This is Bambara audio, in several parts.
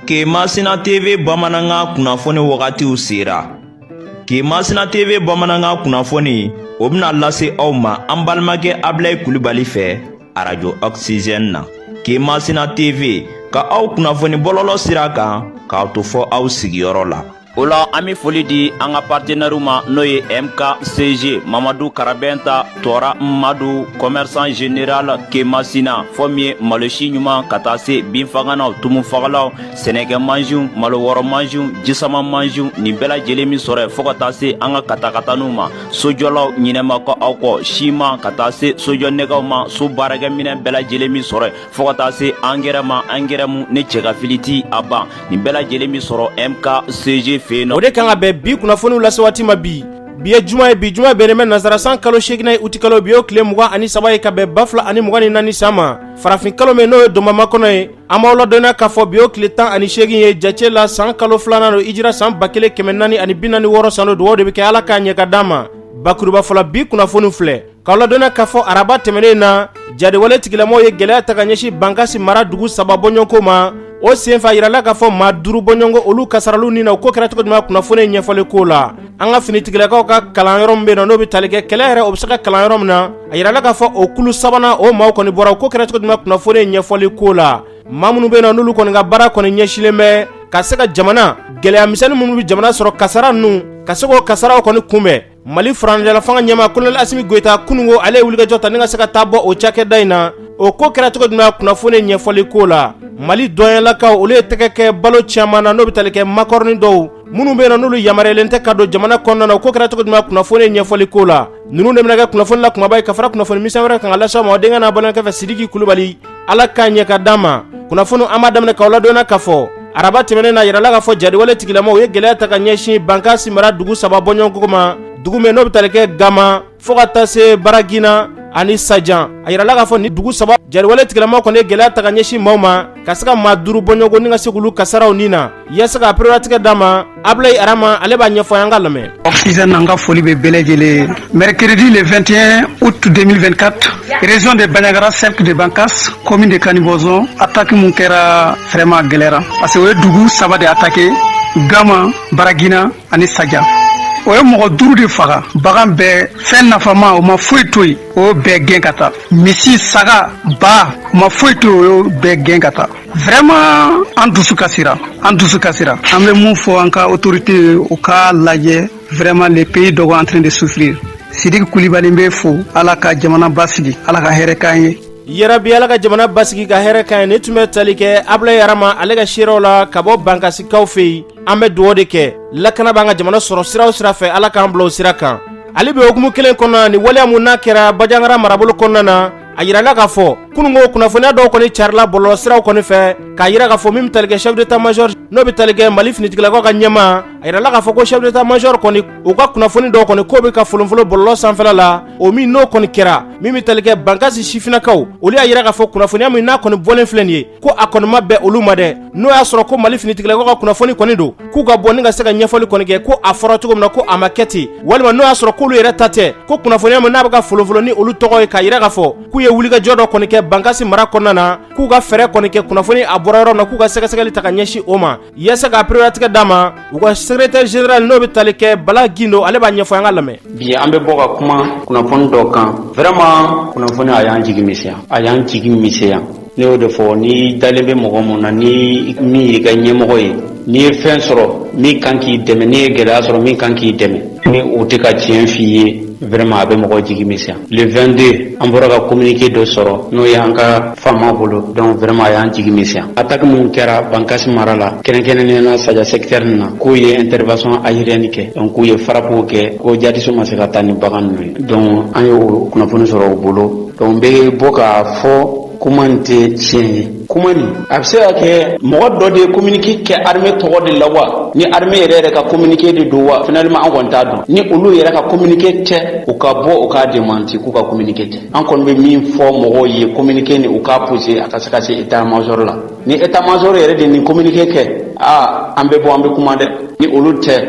Kemasina TV bamanankan kunnafoni wagatiw sera. Kemasina TV bamanankan kunnafoni o bɛna lase aw ma an balimakɛ Abilayi Kulibali fɛ arajo Oxygène na. Kemasina TV ka aw kunnafoni bɔlɔlɔ sira kan k'aw to fɔ aw sigiyɔrɔ la. O la an bɛ foli di an ka partenaires ma, n'o ye MKCG Mamadu Karabɛnta Tɔra Madu, commerçant général Kemasina, fɔ min ye malosi ɲuman ka taa se binfaganaw, tumufagalaw, sɛnɛkɛ mansinw, malo wɔrɔ mansinw, jisama mansinw, nin bɛɛ lajɛlen min sɔrɔ yen, fo ka taa se an ka katakataniw ma, sojɔlaw ɲinɛma kɔ aw kɔ, siman ka taa se sojɔ nɛgɛw ma, so baarakɛminɛn bɛɛ lajɛlen min sɔrɔ yen, fo ka taa se angɛrɛ ma, angɛrɛ mu ne cɛ ka fili ti a ban, nin bɛɛ lajɛlen min sɔrɔ MKCG fɛ yen nɔ. O de kan ka bɛn bi kunnafoniw lase waati ma bi. Bi ye juma ye, bi juma bɛnnen bɛ nansara san kalo seeginnan ye, utikalo, bi y'o tile 23 ye ka bɛn 2024 san ma, farafin kalo min n'o ye donbama kɔnɔ ye. An b'aw ladɔnniya k'a fɔ bi y'o tile 18 ye jate la, san kalo filanan don, hijira san 1446 san don. Dugawu de bɛ kɛ, Ala k'a ɲɛ ka d'an ma. Bakuruba fɔlɔ, bi kunnafoniw filɛ k'aw ladɔnniya k'a fɔ araba tɛmɛnen na, jadiwale tigilamɔgɔw ye gɛlɛya ta ka ɲɛsin Bankasi mara dugu saba bɔɲɔgɔnko ma. O senfɛ, a yirala k'a fɔ maa duuru bɔɲɔgɔnko, olu kasaraliw ni na. O ko kɛra cogo jumɛn? Kunnafoni ɲɛfɔli ko la, an ka finitigilakaw ka kalan yɔrɔ min bɛ yen, n'o bɛ tali kɛ kɛlɛ yɛrɛ, o bɛ se ka kalan yɔrɔ min na, a yirala k'a fɔ o kulu sabanan, o maaw kɔni bɔra. O ko kɛra cogo jumɛn? Kunnafoni ɲɛfɔli ko la, maa minnu bɛ yen, n'olu kɔni ka baara kɔni ɲɛsinlen bɛ ka se ka jamana gɛlɛya misɛnnin minnu bɛ jamana sɔrɔ, kasara ninnu, ka se k'o kasaraw kɔni kunbɛn, Mali furancɛla fanga ɲɛmaa Colonel Asimi Goyita, kununko ale ye wulikajɔ ta ni ka se ka taa bɔ o cakɛda in na. O ko kɛra cogo jumɛn? Kunnafoni ɲɛfɔli ko la, Mali dɔnyalakaw, olu ye tɛgɛ kɛ balo caman na, n'o bɛ tali kɛ makɔrɔni dɔw minnu bɛ yen, n'olu yamaruyalen tɛ ka don jamana kɔnɔna na. O ko kɛra cogo jumɛn? Kunnafoni ɲɛfɔli ko la, ninnu de bɛna kɛ kunnafoni la kumaba ye, ka fara kunnafoni misɛn wɛrɛ kan ka lase aw ma aw denkɛ n'a balimakɛ fɛ, Sidiki Kulubali. Ala k'a ɲɛ ka d'an ma. Kunnafoni, an b'a daminɛ k'aw ladɔnniya k'a fɔ araba tɛmɛnen na, yirala k'a fɔ jadiwale tigilamaw ye gɛlɛya ta ka ɲɛsin Bankasi mara dugu saba bɔɲɔgɔnko ma, dugu min n'o bɛ tali kɛ Gama fo ka taa se Baragina ani Sajan. A yirala k'a fɔ ni dugu saba, jadiwale tigilamaw kɔni ye gɛlɛya ta ka ɲɛsin maaw ma, ka se ka maa duuru bɔɲɔgɔn ni ka se k'olu kasaraw ni na, yaasa ka pereperelatigɛ d'a ma. Abulayi Arama, ale b'a ɲɛfɔ, an ka lamɛn. Oxygène, an ka foli bɛ bɛɛ lajɛlen. Mercredi le 21 août 2024, région de Bandiagara, cercle de Bankass, commune de Kani-Bɔzɔn, attaque mun kɛra, vraiment gɛlɛyara, parce que o ye dugu saba de attaqué: Gama, Baragina ani Sajan. O ye mɔgɔ duuru de faga, bagan bɛɛ, fɛn nafama, o ma foyi to yen, o y'o bɛɛ gɛn ka taa. Misi, saga, ba, o ma foyi to yen, o y'o bɛɛ gɛn ka taa. Vraiment, an dusu kasira, an dusu kasira. An bɛ mun fɔ an ka autorité ye? U k'a lajɛ. Vraiment, le pays dogo en train de souffrir. Sidiki Kulibali bɛ fo. Ala ka jamana basigi, Ala ka hɛrɛ k'an ye. Yarabi, Ala ka jamana basigi, ka hɛrɛ ka ye. Nin tun bɛ tali kɛ Abulayi Arama, ale ka seerew la ka bɔ Bankasikaw fɛ yen. An bɛ dugawu de kɛ, lakana b'an ka jamana sɔrɔ sira o sira fɛ, Ala k'an bila o sira kan. Ale bɛ hukumu kelen kɔnɔ ni waleya mun n'a kɛra Bandiagara marabolo kɔnɔna na, a yirala k'a fɔ kununko kunnafoniya dɔw kɔni carila bɔlɔlɔ siraw kɔni fɛ, k'a yira k'a fɔ min bɛ tali kɛ chef d'état major, n'o bɛ tali kɛ Mali finitigilakaw ka ɲɛmaa. A yirala k'a fɔ ko chef d'état major kɔni, u ka kunnafoni dɔw kɔni k'o bɛ ka folonfolo bɔlɔlɔ sanfɛla la. O min n'o kɔni kɛra, min bɛ tali kɛ Bankasi sifinnakaw, olu y'a yira k'a fɔ kunnafoniya min n'a kɔni bɔlen filɛ nin ye, ko a kɔni ma bɛn olu ma dɛ. N'o y'a sɔrɔ ko Mali finitigilakaw ka kunnafoni kɔni don, k'u ka bɔ ni ka se ka ɲɛfɔli kɔni kɛ ko a fɔra cogo min na, ko a ma kɛ ten, walima n'o y'a sɔrɔ k'olu yɛrɛ ta tɛ, ko kunnafoniya min n'a bɛ ka folonfolo ni olu tɔgɔ ye, k'a yira k'a fɔ k'u ye wulikajɔ dɔ kɔni kɛ Bankasi mara kɔnɔna na, k'u ka fɛɛrɛ kɔni kɛ, kunnafoni a bɔra yɔrɔ min na, k'u ka sɛgɛsɛgɛli ta ka ɲɛsin o ma, yaasa ka pereperelatigɛ d'a ma. U ka secrétaire général, n'o bɛ tali kɛ Bala Gindo, ale b'a ɲɛfɔ, an ka lamɛn. Bi, an bɛ bɔ ka kuma kunnafoni dɔ kan. Vraiment, kunnafoni a y'an jigi misɛnya, a y'an jigi misɛnya. Ne y'o de fɔ, ni dalen bɛ mɔgɔ mun na, ni min y'i ka ɲɛmɔgɔ ye, n'i ye fɛn sɔrɔ min kan k'i dɛmɛ, n'i ye gɛlɛya sɔrɔ min kan k'i dɛmɛ, ni o tɛ ka tiɲɛ f'i ye, vraiment, a bɛ mɔgɔ jigi misɛnya. Le 22, an bɔra ka communiqué dɔ sɔrɔ, n'o ye an ka faama bolo. Donc vraiment, a y'an jigi misɛnya. Attaque mun kɛra Bankasi mara la, kɛrɛnkɛrɛnnenya la Saja secteur nin na, k'u ye intervention aérienne kɛ, donc k'u ye frappe kɛ, ko jihadistes ma se ka taa ni bagan ninnu ye. Donc an y'o kunnafoni sɔrɔ u bolo. Donc n bɛ bɔ k'a fɔ kuma nin tɛ tiɲɛ ye. Kuma nin, a bɛ se ka kɛ mɔgɔ dɔ de ye communiqué kɛ armée tɔgɔ de la wa, ni armée yɛrɛ yɛrɛ ka communiqué de don wa, finalement an kɔni t'a dɔn. Ni olu yɛrɛ ka communiqué tɛ, u ka bɔ u k'a démenti k'u ka communiqué tɛ. An kɔni bɛ min fɔ mɔgɔw ye, communiqué nin, u k'a poser a ka se ka se état major la. Ni état major yɛrɛ de nin communiqué kɛ, aa, an bɛ bɔ, an bɛ kuma dɛ. Ni olu tɛ,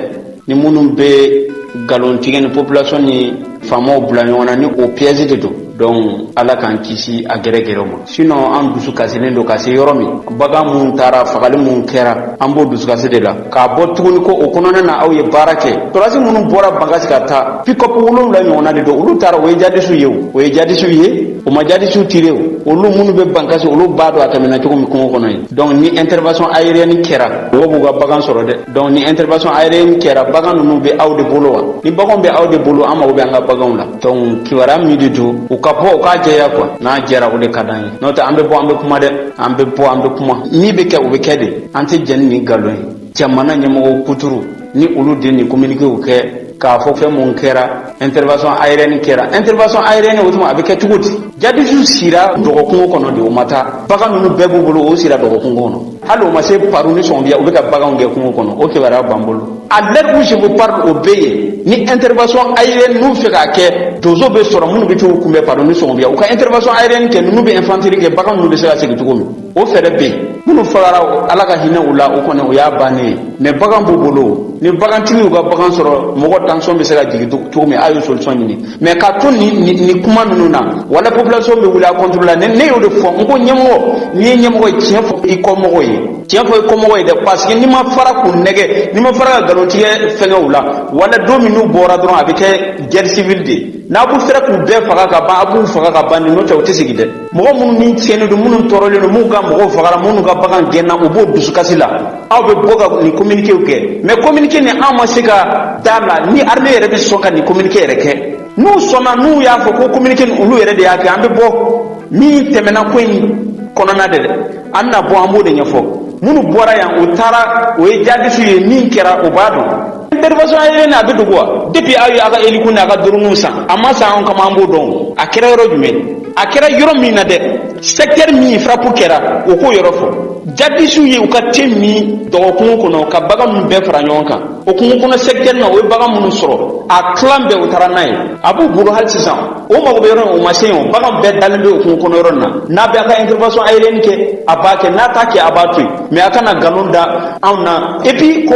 ni minnu bɛ nkalon tigɛ ni population ni faamaw bila ɲɔgɔn na ni o piège de don. Donc Ala k'an kisi a gɛrɛgɛrɛw ma. Sinon an dusu kasilen don ka se yɔrɔ min, bagan minnu taara, fagali minnu kɛra, an b'o dusukasi de la. K'a bɔ tuguni ko o kɔnɔna na aw ye baara kɛ. Sɔrɔdasi minnu bɔra Bankasi ka taa, pick-up 7 ɲɔgɔnna de don, olu taara, o ye jadisiw ye, o ye jadisiw ye, o ma jadisiw tiré o. Olu minnu bɛ Bankasi, olu b'a dɔn a tɛmɛna cogo min kungo kɔnɔ yen. Donc ni intervention aérienne kɛra, mɔgɔw b'u ka bagan sɔrɔ dɛ. Donc ni intervention aérienne kɛra, bagan ninnu bɛ aw de bolo wa? Ni baganw bɛ aw de bolo, an mago bɛ an ka baganw la. Donc kibaruya min de don, u ka bɔ u k'a jɛya quoi. N'a jɛra, o de ka d'an ye. N'o tɛ, an bɛ bɔ, an bɛ kuma dɛ, an bɛ bɔ, an bɛ kuma. Min bɛ kɛ, o bɛ kɛ de. An tɛ jɛn ni nin nkalon ye. Jamana ɲɛmɔgɔ kuturu ni olu de nin communiqué kɛ k'a fɔ fɛn mun kɛra, intervention aérienne kɛra. Intervention aérienne, o tuma a bɛ kɛ cogo di? Jadisiw sira dɔgɔkungo kɔnɔ de, o ma taa. Bagan ninnu bɛɛ b'u bolo, o sira dɔgɔkungo kɔnɔ. Hali o ma se Paru ni Sɔgɔnbiya, u bɛ ka baganw gɛn kungo kɔnɔ. O kibaruya b'an bolo. À l'heure où je vous parle, o bɛ yen. Ni intervention aérienne n'u fɛ k'a kɛ, donso bɛ sɔrɔ minnu bɛ t'u kunbɛn Paru ni Sɔgɔnbiya, u ka intervention aérienne kɛ, ninnu bɛ infanterie kɛ, bagan ninnu bɛ se ka segin cogo min, o fɛɛrɛ bɛ yen. Minnu fagara, Ala ka hinɛ u la, o kɔni o y'a bannen ye. Mais bagan b'u bolo. Ni bagantigi y'u ka bagan sɔrɔ, mɔgɔ tension bɛ se ka jigin cogo min, a ye solution ɲini. Mais ka to nin kuma ninnu na, wala population bɛ wuli a contre la. Ne y'o de fɔ n ko ɲɛmɔgɔ, n'i ye ɲɛmɔgɔ ye, tiɲɛ fɔ i kɔmɔgɔw ye, tiɲɛ fɔ i kɔmɔgɔw ye dɛ. Parce que n'i ma fara k'u nɛgɛ, n'i ma fara ka nkalontigɛ fɛngɛw la, wala don min n'u bɔra dɔrɔn, a bɛ kɛ guerre civile de ye. N'a b'u sera k'u bɛɛ faga ka ban, a b'u faga ka ban. N'o tɛ, u tɛ sigi dɛ. Mɔgɔ minnu ni tiɲɛnen don, minnu tɔɔrɔlen don, minnu ka mɔgɔw fagara, minnu ka bagan gɛnna, u b'o dusukasi la. Aw bɛ bɔ ka nin communiqué kɛ, mais communiqué nin, an ma se ka da la ni armée yɛrɛ bɛ sɔn ka nin communiqué yɛrɛ kɛ. N'u sɔnna, n'u y'a fɔ ko communiqué nin, olu yɛrɛ de y'a kɛ, an bɛ bɔ. Min tɛmɛna ko in kɔnɔna de dɛ, an bɛna bɔ, an b'o de ɲɛfɔ. Minnu bɔra yan, u taara, o ye jadisiw ye. Min kɛra, o b'a dɔn. Intervention aérienne, a bɛ dogo wa? Depuis aw ye aw ka hélico ni aw ka drone san, a ma san anw kama, an b'o dɔn. A kɛra yɔrɔ jumɛn? A kɛra yɔrɔ min na dɛ, secteur min frappe kɛra, o k'o yɔrɔ fɔ jadisiw ye. U ka te min dɔgɔkun kɔnɔ ka bagan ninnu bɛɛ fara ɲɔgɔn kan, o kungo kɔnɔ secteur na, o ye bagan minnu sɔrɔ, a tilan bɛɛ, u taara n'a ye, a b'u bolo hali sisan. O mago bɛ yɔrɔ min, o ma se yen. O bagan bɛɛ dalen bɛ o kungo kɔnɔ yɔrɔ in na. N'a bɛ a ka intervention aérienne kɛ, a b'a kɛ. N'a t'a kɛ, a b'a to yen. Mais a kana nkalon da anw na. Et puis ko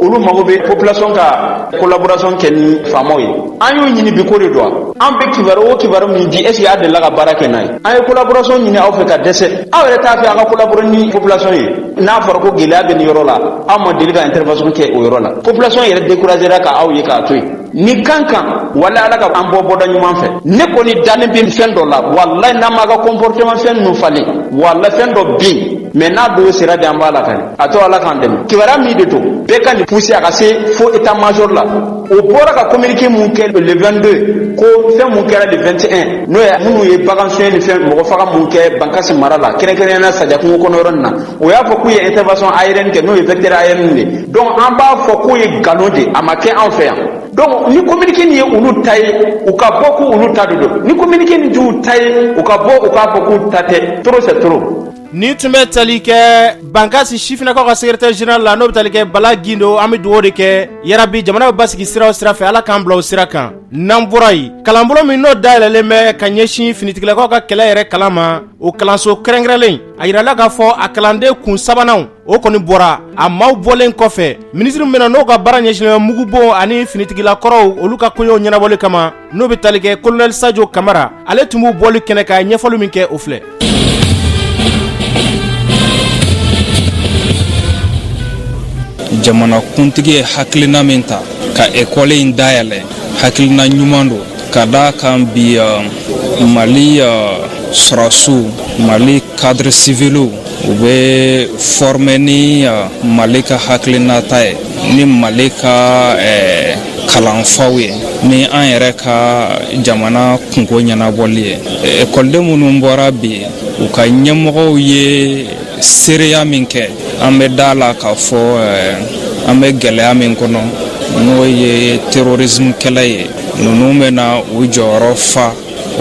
olu mago bɛ population ka collaboration kɛ ni faamaw ye. An y'o ɲini bi ko de don wa? An bɛ kibaru o kibaru min di, est ce que a delila ka baara kɛ n'a ye? An ye collaboration ɲini aw fɛ ka dɛsɛ. Aw yɛrɛ t'a fɛ aw ka collaborer ni population ye. N'a fɔra ko gɛlɛya bɛ nin yɔrɔ la, aw ma deli ka intervention kɛ o yɔrɔ la. Population yɛrɛ découragé ka aw ye k'a to yen. Ni kan kan, wala Ala ka an bɔ bɔda ɲuman fɛ. Ne kɔni dalen bɛ fɛn dɔ la, walayi, n'a ma ka comportement fɛn ninnu falen, wala fɛn dɔ bɛ yen. Mais n'a don sera de, an b'a la ka a to Ala k'an dɛmɛ. Kibaruya min de don, bɛɛ ka nin pousser a ka se fo état major la. O bɔra ka communiqué mun kɛ le 22, ko fɛn mun kɛra le 21, n'o ye minnu ye bagan sonya ni fɛn mɔgɔ faga mun kɛ Bankasi mara la, kɛrɛnkɛrɛnnenya la Sadia kungo kɔnɔ yɔrɔ nin na, o y'a fɔ k'u ye intervention aérienne kɛ, n'o ye vecteur aérien de. Donc an b'a fɔ k'o ye nkalon de, a ma kɛ anw fɛ yan. Donc ni communiqué nin ye olu ta ye, u ka bɔ k'u olu ta de don. Ni communiqué nin t'u ta ye, u ka bɔ u k'a fɔ k'u ta tɛ. Trop, c'est trop. Ni tun bɛ tali kɛ Bankasi sifinnakaw ka secrétaire général la, n'o bɛ tali kɛ Bala Gindo. An bɛ dugawu de kɛ yarabi, jamana bɛ basigi sira o sira fɛ, Ala k'an bila o sira kan. N'an bɔra yen, kalanbolo min n'o dayɛlɛlen bɛ ka ɲɛsin finitigilakaw ka kɛlɛ yɛrɛ kalan ma, o kalanso kɛrɛnkɛrɛnlen, a yirala k'a fɔ a kalanden kun sabanan, o kɔni bɔra. A maaw bɔlen kɔfɛ, minisiri min na n'o ka baara ɲɛsinnen bɛ mugubon ani finitigilakɔrɔw, olu ka koɲɛw ɲɛnabɔli kama, n'o bɛ tali kɛ colonel Sadio Kamara, ale tun b'u bɔli kɛnɛ kan, ɲɛfɔli min kɛ, o filɛ. Jamanakuntigi ye hakilina min ta ka ekɔli in dayɛlɛ, hakilina ɲuman don, ka d'a kan bi Mali sɔrɔsiw, Mali cadre civiliw, u bɛ former ni Mali ka hakilinata ye, ni Mali ka kalanfaw ye, ni an yɛrɛ ka jamana kunko ɲɛnabɔli ye. Ekɔliden minnu bɔra bi, u ka ɲɛmɔgɔw ye seereya min kɛ, an bɛ da la k'a fɔ an bɛ gɛlɛya min kɔnɔ, n'o ye terrorisme kɛlɛ ye, ninnu bɛna u jɔyɔrɔ fa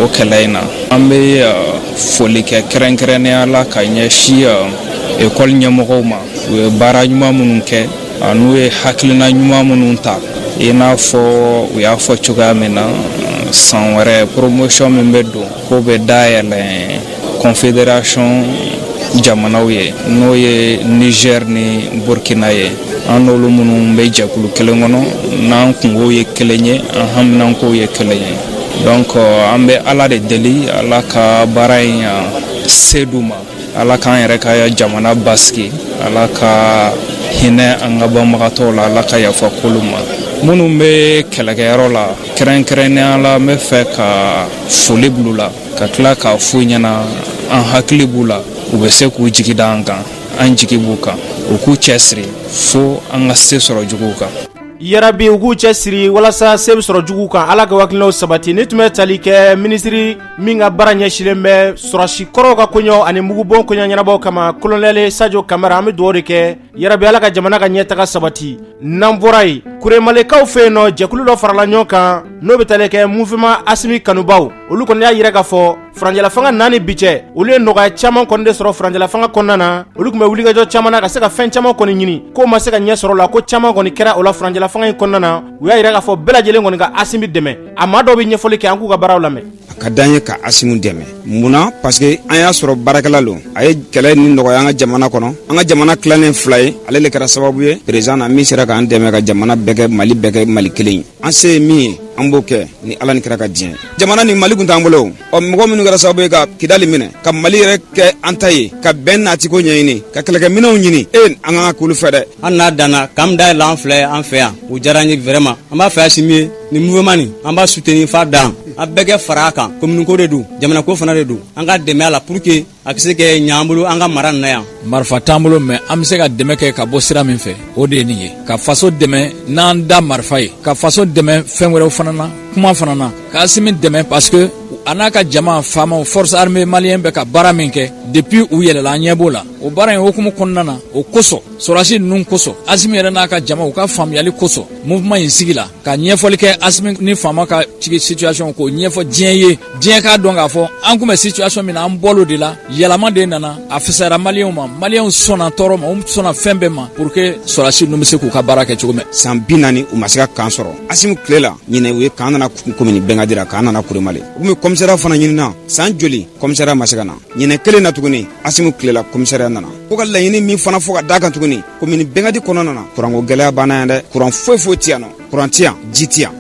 o kɛlɛ in na. An bɛ foli kɛ kɛrɛnkɛrɛnnenya la ka ɲɛsin ekɔli ɲɛmɔgɔw ma, u ye baara ɲuman minnu kɛ an'u ye hakilina ɲuman minnu ta. I n'a fɔ u y'a fɔ cogoya min na, san wɛrɛ promotion min bɛ don, k'o bɛ dayɛlɛ confédération jamanaw ye, n'o ye Niger ni Burkina ye. An n'olu minnu bɛ jɛkulu kelen kɔnɔ, n'an kungow ye kelen ye, an haminankow ye kelen ye. Donc an bɛ Ala de deli, Ala ka baara in se d'u ma, Ala k'an yɛrɛ ka jamana basigi, Ala ka hinɛ an ka banbagatɔw la, Ala ka yafa k'olu ma. Minnu bɛ kɛlɛkɛyɔrɔ la, kɛrɛnkɛrɛnnenya la, n bɛ fɛ ka foli bil'u la, ka tila k'a f'u ɲɛna an hakili b'u la, u bɛ se k'u jigi da an kan, an jigi b'u kan, u k'u cɛsiri fo an ka se sɔrɔ juguw kan. Yarabi, u k'u cɛ siri walasa se bɛ sɔrɔ jugu kan. Ala ka hakilinaw sabati. Ni tun bɛ tali kɛ minisiri min ka baara ɲɛsilen bɛ sɔrɔsi kɔrɔw ka koɲɔ ani mugubɔn koɲɛ ɲɛnabɔ kama, kolonɛli Sajo Kamara, an bɛ dugawu de kɛ, yarabi, Ala ka jamana ka ɲɛtaga sabati. N'an bɔra yen, Kuremalekaw fɛ yen nɔ, jɛkulu dɔ farala ɲɔgɔn kan, n'o bɛ tali kɛ Mouvement Asimi kanubaw. Olu kɔni y'a yira k'a fɔ furancɛla fanga naani bi cɛ, olu ye nɔgɔya caman kɔni de sɔrɔ furancɛla fanga kɔnɔna na. Olu tun bɛ wulikajɔ caman na ka se ka fɛn caman kɔni ɲini, k'o ma se ka ɲɛ sɔrɔ la, ko caman kɔni kɛra o la furancɛla fanga in kɔnɔna na. U y'a yira k'a fɔ bɛɛ lajɛlen kɔni ka Asimi dɛmɛ. A maa dɔw bɛ ɲɛfɔli kɛ, an k'u ka baaraw lamɛn. A ka d'an ye ka Asimu dɛmɛ. Mun na? Parce que an y'a sɔrɔ baarakɛla lo, a ye kɛlɛ ni nɔgɔya an ka jamana kɔnɔ. An ka jamana tilannen fila ye, ale le kɛra sababu ye président na min sera k'an dɛmɛ ka jamana bɛɛ kɛ Mali bɛɛ kɛ Mali kelen ye. An se ye min ye, an b'o kɛ ni Ala ni kira ka diɲɛ. Jamana ni Mali kun t'an bolo. Ɔ, mɔgɔ minnu kɛra sababu ye ka Kidali minɛ, ka Mali yɛrɛ kɛ an ta ye, ka bɛn natiko ɲɛɲini, ka kɛlɛkɛminɛw ɲini, e, an ka kan k'olu fɛ dɛ. Hali n'a danna k'an dayɛlɛ an filɛ an fɛ yan, o diyara an ye vraiment. An b'a fɛ Asimi ye ni mouvement nin, an b'a soutenir f'a dan. An bɛɛ kɛ fara a kan, commune ko de don, jamana ko fana de don. An ka dɛmɛ a la pour que a bɛ se kɛ ɲɛ an bolo an ka mara nin na yan. Marifa t'an bolo, mais an bɛ se ka dɛmɛ kɛ ka bɔ sira min fɛ, o de ye nin ye: ka faso dɛmɛ n'an da marifa ye, ka faso dɛmɛ fɛn wɛrɛw fana na, kuma fana na, ka Asimi dɛmɛ, parce que a n'a ka jama faamaw, force armée malien bɛ ka baara min kɛ depuis u yɛlɛla, an ɲɛ b'o la. O baara in hukumu kɔnɔna na, o kosɔn, sɔrɔdasi ninnu kosɔn, Asimi yɛrɛ n'a ka jama, u ka faamuyali kosɔn, mouvement in sigi la ka ɲɛfɔli kɛ Asimi ni faama ka situation, k'o ɲɛfɔ diɲɛ ye, diɲɛ k'a dɔn k'a fɔ an kun bɛ situation min na, an bɔl'o de la, yɛlɛma de nana, a fisayara maliyɛnw ma. Maliyɛnw sɔnna tɔɔrɔ ma, u sɔnna fɛn bɛɛ ma pour que sɔrɔdasi ninnu bɛ se k'u ka baara kɛ cogo min. San 40, u ma se ka camp sɔrɔ. Asimu tile la, ɲinɛ u ye camp nana commune Bɛnkadira, camp nana Kuremale. U kun bɛ commissariat fana ɲinina san joli, commissariat ma se ka na. Ɲinɛ kelen na tuguni, Asimu tile la, commissariat nana. Ko ka laɲini min fana fɔ ka da kan tuguni, commune Bɛnkadi kɔnɔna na, kuranko gɛlɛya banna yan dɛ. Kuran foyi foyi ti yan nɔ, kuran ti yan, ji ti yan.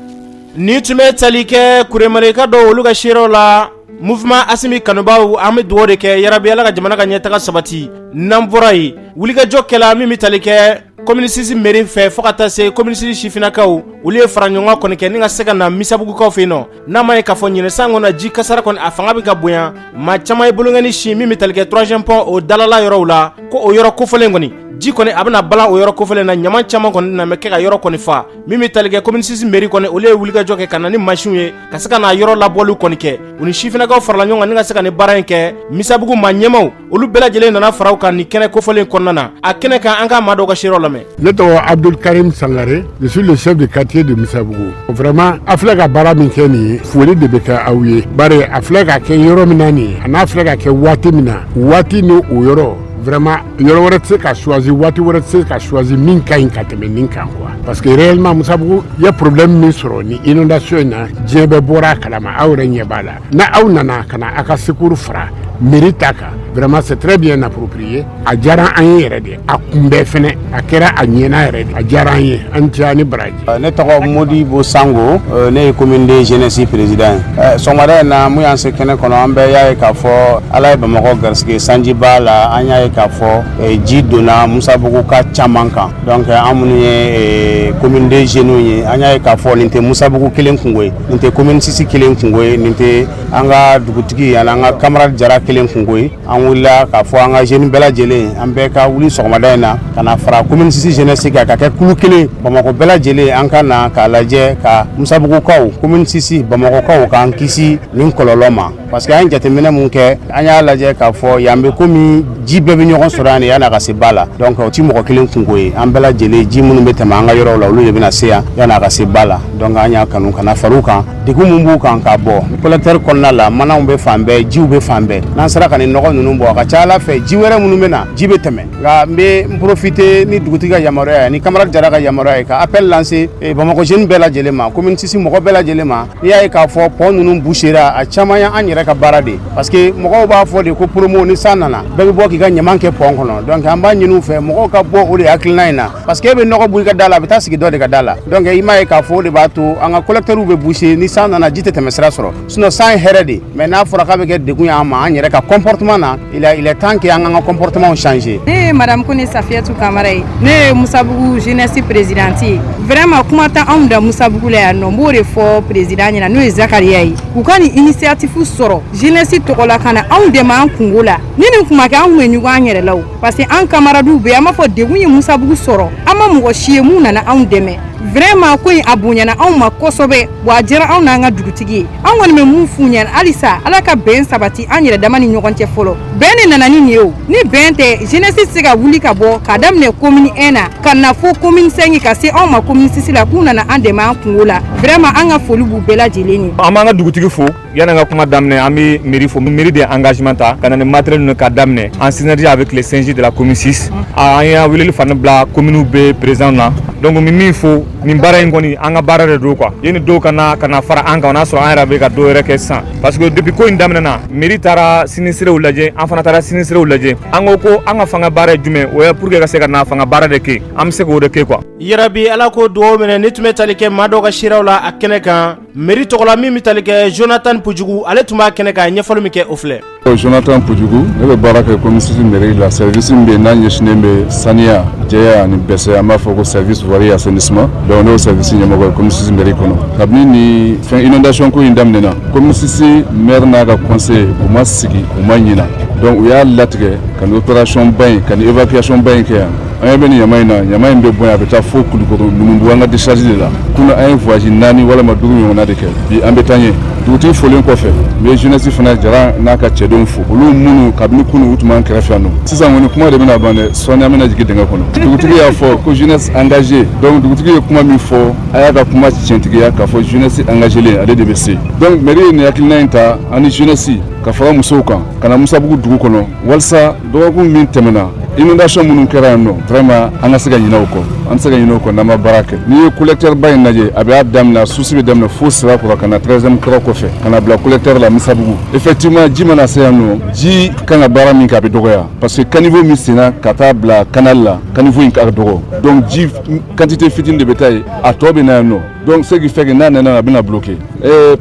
Ni tun bɛ tali kɛ Kuremaleka dɔw, olu ka seerew la, Mouvement Asimi kanubaw. An bɛ dugawu de kɛ, yarabi, Ala ka jamana ka ɲɛtaga sabati. N'an bɔra yen, wulikajɔ kɛla min bɛ tali kɛ commune 6 mairie fɛ fo ka taa se commune 6 sifinnakaw, olu ye fara ɲɔgɔn kɔni kɛ ni ka se ka na Misabugukaw fɛ yen nɔ. N'a ma ye k'a fɔ ɲinɛ san kɔnɔ, ji kasara kɔni a fanga bɛ ka bonya, maa caman ye bolonkɛni si min bɛ tali kɛ troisième pont o dalala yɔrɔw la, ko o yɔrɔ kofɔlen kɔni, ji kɔni a bɛna balan o yɔrɔ kofɔlen na, ɲama caman kɔni na bɛ kɛ ka yɔrɔ kɔni fa. Min bɛ tali kɛ commune 6 mairie kɔni, olu ye wulikajɔ kɛ ka na ni mansinw ye ka se ka na yɔrɔ labɔliw kɔni kɛ. U ni sifinnakaw farala ɲɔgɔn kan ni ka se ka ni baara in kɛ. Misabugu maa ɲɛmaw, olu bɛɛ lajɛlen nana fara u kan nin kɛnɛ kofɔlen kɔnɔna na. A kɛnɛ kan, an ka maa dɔw ka seerew lamɛn. Ne tɔgɔ Abdul Karim Sangare, je suis le chef de quartier de Misabugu. Vraiment, a filɛ ka baara min kɛ nin ye, foli de bɛ kɛ aw ye, bari a filɛ ka kɛ yɔrɔ min na nin ye, a n'a filɛ ka kɛ waati min na, waati ni o yɔrɔ, vraiment, yɔrɔ wɛrɛ tɛ se ka choisi, waati wɛrɛ tɛ se ka choisi min ka ɲi ka tɛmɛ nin kan quoi, parce que réellement, Misabugu ye problème min sɔrɔ ni inondation in na, diɲɛ bɛɛ bɔra a kalama, aw yɛrɛ ɲɛ b'a la. Na aw nana ka na aw ka secours fara mairie ta kan, vraiment, c'est très bien approprié. A diyara an ye yɛrɛ de, a kunbɛn fɛnɛ a kɛra a ɲɛna yɛrɛ de, a diyara an ye, an diya ni baraji. Ne tɔgɔ Modibo Sango, ne ye commune de jeunesse président ye. Sɔgɔmada in na, mun y'an se kɛnɛ kɔnɔ, an bɛɛ y'a ye k'a fɔ Ala ye Bamakɔ garisɛgɛ sanjiba la. An y'a ye k'a fɔ ji donna Musabugu ka caman kan. Donc an minnu ye commune de jeunes ye, an y'a ye k'a fɔ nin tɛ Musabugu kelen kungo ye, nin tɛ commune 6 kelen kungo ye, nin tɛ an ka dugutigi ani an ka camarade Jara kelen kungo ye. An wulila k'a fɔ an ka jeunes bɛɛ lajɛlen, an bɛɛ ka wuli sɔgɔmada in na ka na fara commune 6 jeunesse kan ka kɛ kulu kelen. Bamakɔ bɛɛ lajɛlen, an ka na k'a lajɛ ka Musabugukaw, commune 6, Bamakɔkaw k'an kisi nin kɔlɔlɔ ma, parce que an ye jateminɛ mun kɛ, an y'a lajɛ k'a fɔ yan bɛ komi ji bɛɛ bɛ ɲɔgɔn sɔrɔ yan de yan'a ka se ba la. Donc o ti mɔgɔ kelen kungo ye, an bɛɛ lajɛlen, ji minnu bɛ tɛmɛ an ka yɔrɔw la, olu de bɛna se yan yan'a ka se ba la. Donc an y'a kanu ka na far'u kan, degun mun b'u kan k'a bɔ collecteur kɔnɔna la, manaw bɛ fan bɛɛ, jiw bɛ fan bɛɛ. N'an sera ka nin nɔgɔ ninnu bɔ, a ka ca Ala fɛ, ji wɛrɛ minnu bɛ na, ji bɛ tɛmɛ. Nka n bɛ n profiter ni dugutigi ka yamaruya ye, ni camarade Jara ka yamaruya ye, ka appel lancer Bamakɔ jeunes bɛɛ lajɛlen ma, commune 6 mɔgɔ bɛɛ lajɛlen ma. N'i y'a ye k'a fɔ pont ninnu bouchera, a caman y'an yɛrɛ. yɛrɛ ka baara de ye, parce que mɔgɔw b'a fɔ de ko promo, ni san nana, bɛɛ bɛ bɔ k'i ka ɲaman kɛ pont kɔnɔ. Donc an b'a ɲini u fɛ, mɔgɔw ka bɔ o de hakilina in na, parce que e bɛ nɔgɔ bɔ i ka da la, a bɛ taa sigi dɔ de ka da la. Donc i m'a ye k'a fɔ o de b'a to an ka collecteurs bɛ boucher. Ni san nana, ji tɛ tɛmɛ sira sɔrɔ. Sinon san ye hɛrɛ de, mais n'a fɔra k'a bɛ kɛ degun ye an ma, an yɛrɛ ka comportement na, il est temps que an k'an ka comportement changer. Ne ye madame Kone Safiyatu Kamara ye, ne ye Musabugu jeunesse présidente ye. Vraiment, kuma tɛ anw da Musabugu la yan nɔ. N b'o de fɔ président ɲɛna, n'o ye Zakariya ye, u ka nin initiative sɔrɔ jeunesse tɔgɔ la ka na anw dɛmɛ an kungo la. Ni nin kuma kɛ, an kun bɛ ɲugun an yɛrɛ la o, parce que an camarades bɛ yen, an b'a fɔ degun ye Musabugu sɔrɔ, an ma mɔgɔ si ye mun nana anw dɛmɛ. Vraiment, ko in a bonyana anw ma kosɛbɛ wa, a diyara anw n'an ka dugutigi ye. An kɔni bɛ mun f'u ɲɛna halisa, Ala ka bɛn sabati an yɛrɛ dama ni ɲɔgɔn cɛ. Fɔlɔ, bɛn de nana ni nin ye o. Ni bɛn tɛ, jeunesse tɛ se ka wuli ka bɔ k'a daminɛ commune 1 na ka na fo commune 5, ka se anw ma commune 6 la, k'u nana an dɛmɛ an kungo la. Vraiment, an ka foli b'u bɛɛ lajɛlen ye. An b'an ka dugutigi fo. Yanni an ka kuma daminɛ, an bɛ mairie fo. Mairie de ye engagement ta ka na ni matériel ninnu ka daminɛ en synergie avec les CNJ de la commune 6. An y'a weleli fana bila commune bɛɛ président na. Donc n bɛ min fo, nin baara in kɔni, an ka baara de don quoi. Yanni dɔw ka na fara an kan, o n'a sɔrɔ an yɛrɛ bɛ ka dɔw yɛrɛ kɛ sisan, parce que depuis ko in daminɛna, mairie taara sinistrés lajɛ, an fana taara sinistrés lajɛ. An ko ko an ka fanga baara ye jumɛn o ye? Pour que ka se ka na fanga baara de kɛ, an bɛ se k'o de kɛ quoi. Yarabi, Ala ko dugawu minɛ. Ni tun bɛ tali kɛ maa dɔw ka siraw la a kɛnɛ kan, mairie tɔgɔ la, min bɛ tali kɛ Jonathan Pujugu, ale tun b'a kɛnɛ kan, ɲɛfɔli min kɛ, o filɛ. Jonathan Pujugu, ne bɛ baara kɛ commune 6 mairie la, service min bɛ yen n'a ɲɛsinnen bɛ saniya, jɛya ani bɛsɛ, an b'a fɔ ko service voirie assainissement. Donc ne y'o service ɲɛmɔgɔ ye commune 6 mairie kɔnɔ. Kabini ni fɛn inondation ko in daminɛna, commune 6 maire n'a ka conseil, u ma sigi, u ma ɲina. Donc u y'a latigɛ ka nin opération ba in, ka nin évacuation ba in kɛ yan. An ɲɛ bɛ nin ɲama in na, ɲama in bɛ bɔ yan, a bɛ taa fo Kulukɔrɔ, Numubugu, an ka décharge de la. Kunun, an ye voyage naani walima duuru ɲɔgɔnna de kɛ. Bi, an bɛ taa ɲɛ. Dugutigi folen kɔfɛ, n bɛ jeunesse fana jara n'a ka cɛdenw fo, olu minnu kabini kunun u tun b'an kɛrɛfɛ yan nɔ. Sisan kɔni, kuma de bɛna ban dɛ, sɔɔni an bɛna jigin dingɛ kɔnɔ. Dugutigi y'a fɔ ko jeunesse engagée. Donc dugutigi ye kuma min fɔ, a y'a ka kuma tiɲɛtigiya k'a fɔ jeunesse engagée ale de bɛ se. Donc mairie ye nin hakilina in ta, ani jeunesse ka fara musow kan, ka na Musabugu dugu kɔnɔ, walasa dɔgɔkun min tɛmɛna, inondation minnu kɛra yan nɔ, vraiment, an ka se ka ɲinɛ o kɔ. An tɛ se ka ɲinɛ o kɔ n'an ma baara kɛ. N'i ye collecteur ba in lajɛ, a bɛ daminɛ, source bɛ daminɛ fo Sirakɔrɔ, ka na 13e kɔrɔ kɔfɛ, ka na bila collecteur la Misabugu. Effectivement, ji mana se yan nɔ, ji kan ka baara min kɛ, a bɛ dɔgɔya, parce que caniveau min senna ka taa bila canal la, caniveau in ka dɔgɔ. Donc ji quantité fitinin de bɛ taa yen, a tɔ bɛ na yan nɔ. Donc ce qui fait que n'a nana, a bɛna bloquer.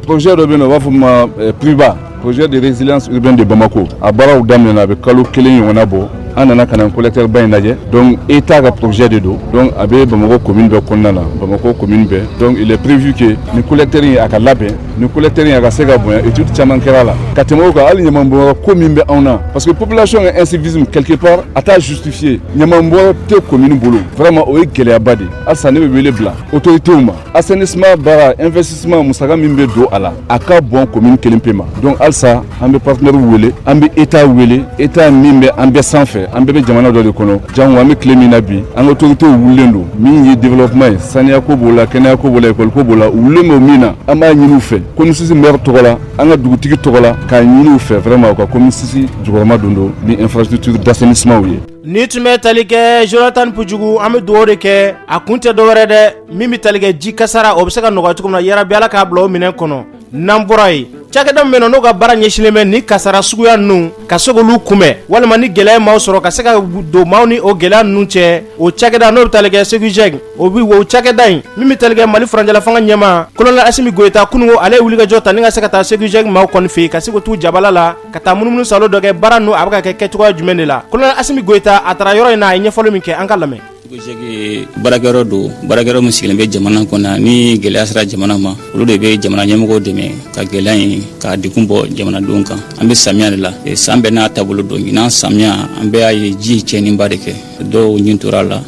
Projet dɔ bɛ yen nɔ, u b'a fɔ ma PRUBA, projet de résilience urbaine de Bamako. A baaraw daminɛna, a bɛ kalo 1 ɲɔgɔnna bɔ. An nana ka na collecteur ba in lajɛ. Donc état ka projet de don. Donc a bɛ Bamakɔ commune bɛɛ kɔnɔna na, Bamakɔ commune bɛɛ. Donc il est prévu que ni collecteur in a ka labɛn, ni collecteur in a ka se ka bonya. Étude caman kɛra la ka tɛmɛ o kan. Hali ɲamanbɔyɔrɔ ko min bɛ anw na, parce que population ka incivisme quelque part a t'a justifié. Ɲamanbɔyɔrɔ tɛ commune bolo, vraiment, o ye gɛlɛyaba de ye. Halisa ne bɛ wele bila autorités ma, assainissement baara, investissement, musaka min bɛ don a la, a ka bon commune kelen pe ma. Donc halisa an bɛ partenaire wele, an bɛ état wele, état min bɛ an bɛɛ sanfɛ, an bɛɛ bɛ jamana dɔ de kɔnɔ. Jango an bɛ tile min na bi, an ka autorités wulilen don min ye développement ye, saniya ko b'o la, kɛnɛya ko b'o la, école ko b'o la, u wulilen don min na. An b'a ɲini u fɛ, commune 6 maire tɔgɔ la, an ka dugutigi tɔgɔ la, k'a ɲini u fɛ vraiment, u ka commune 6 jukɔrɔma don don ni infrastructure d'assainissement ye. Ni tun bɛ tali kɛ Jonathan Pujugu, an bɛ dugawu de kɛ. A kun tɛ dɔwɛrɛ dɛ, min bɛ tali kɛ ji kasara, o bɛ se ka nɔgɔya cogo min na. Yarabi, Ala k'a bila o minɛn kɔnɔ. N'an bɔra yen, cakɛda min bɛ yen nɔ, n'o ka baara ɲɛsinnen bɛ ni kasara suguya ninnu ka se k'olu kunbɛn, walima ni gɛlɛya ye maaw sɔrɔ, ka se ka don maaw ni o gɛlɛya ninnu cɛ, o cakɛda n'o bɛ tali kɛ SEGUGEC, o bi o cakɛda in min bɛ tali kɛ Mali furancɛla fanga ɲɛmaa colonel Asimi Goyita, kununko ale ye wulikajɔ ta ni ka se ka taa SEGUGEC maaw kɔni fɛ yen, ka se k'u t'u jabala la, ka taa munumunu salo dɔ kɛ, baara ninnu a bɛ ka kɛ kɛcogoya jumɛn de la. Colonel Asimi Goyita, a taara yɔrɔ in na, a ye ɲɛfɔli min kɛ, an ka lamɛn. SEGUGEC baarakɛyɔrɔ don, baarakɛyɔrɔ min sigilen bɛ jamana kɔnɔ. Ni gɛlɛya sera jamana ma, olu de bɛ jamana ɲɛmɔgɔw dɛmɛ ka gɛlɛya in ka degun bɔ jamanadenw kan. An bɛ samiya de la, san bɛɛ n'a taabolo don. Ɲinan samiya, an bɛɛ y'a ye, ji ye tiɲɛniba de kɛ. Dɔw ɲin tora a la,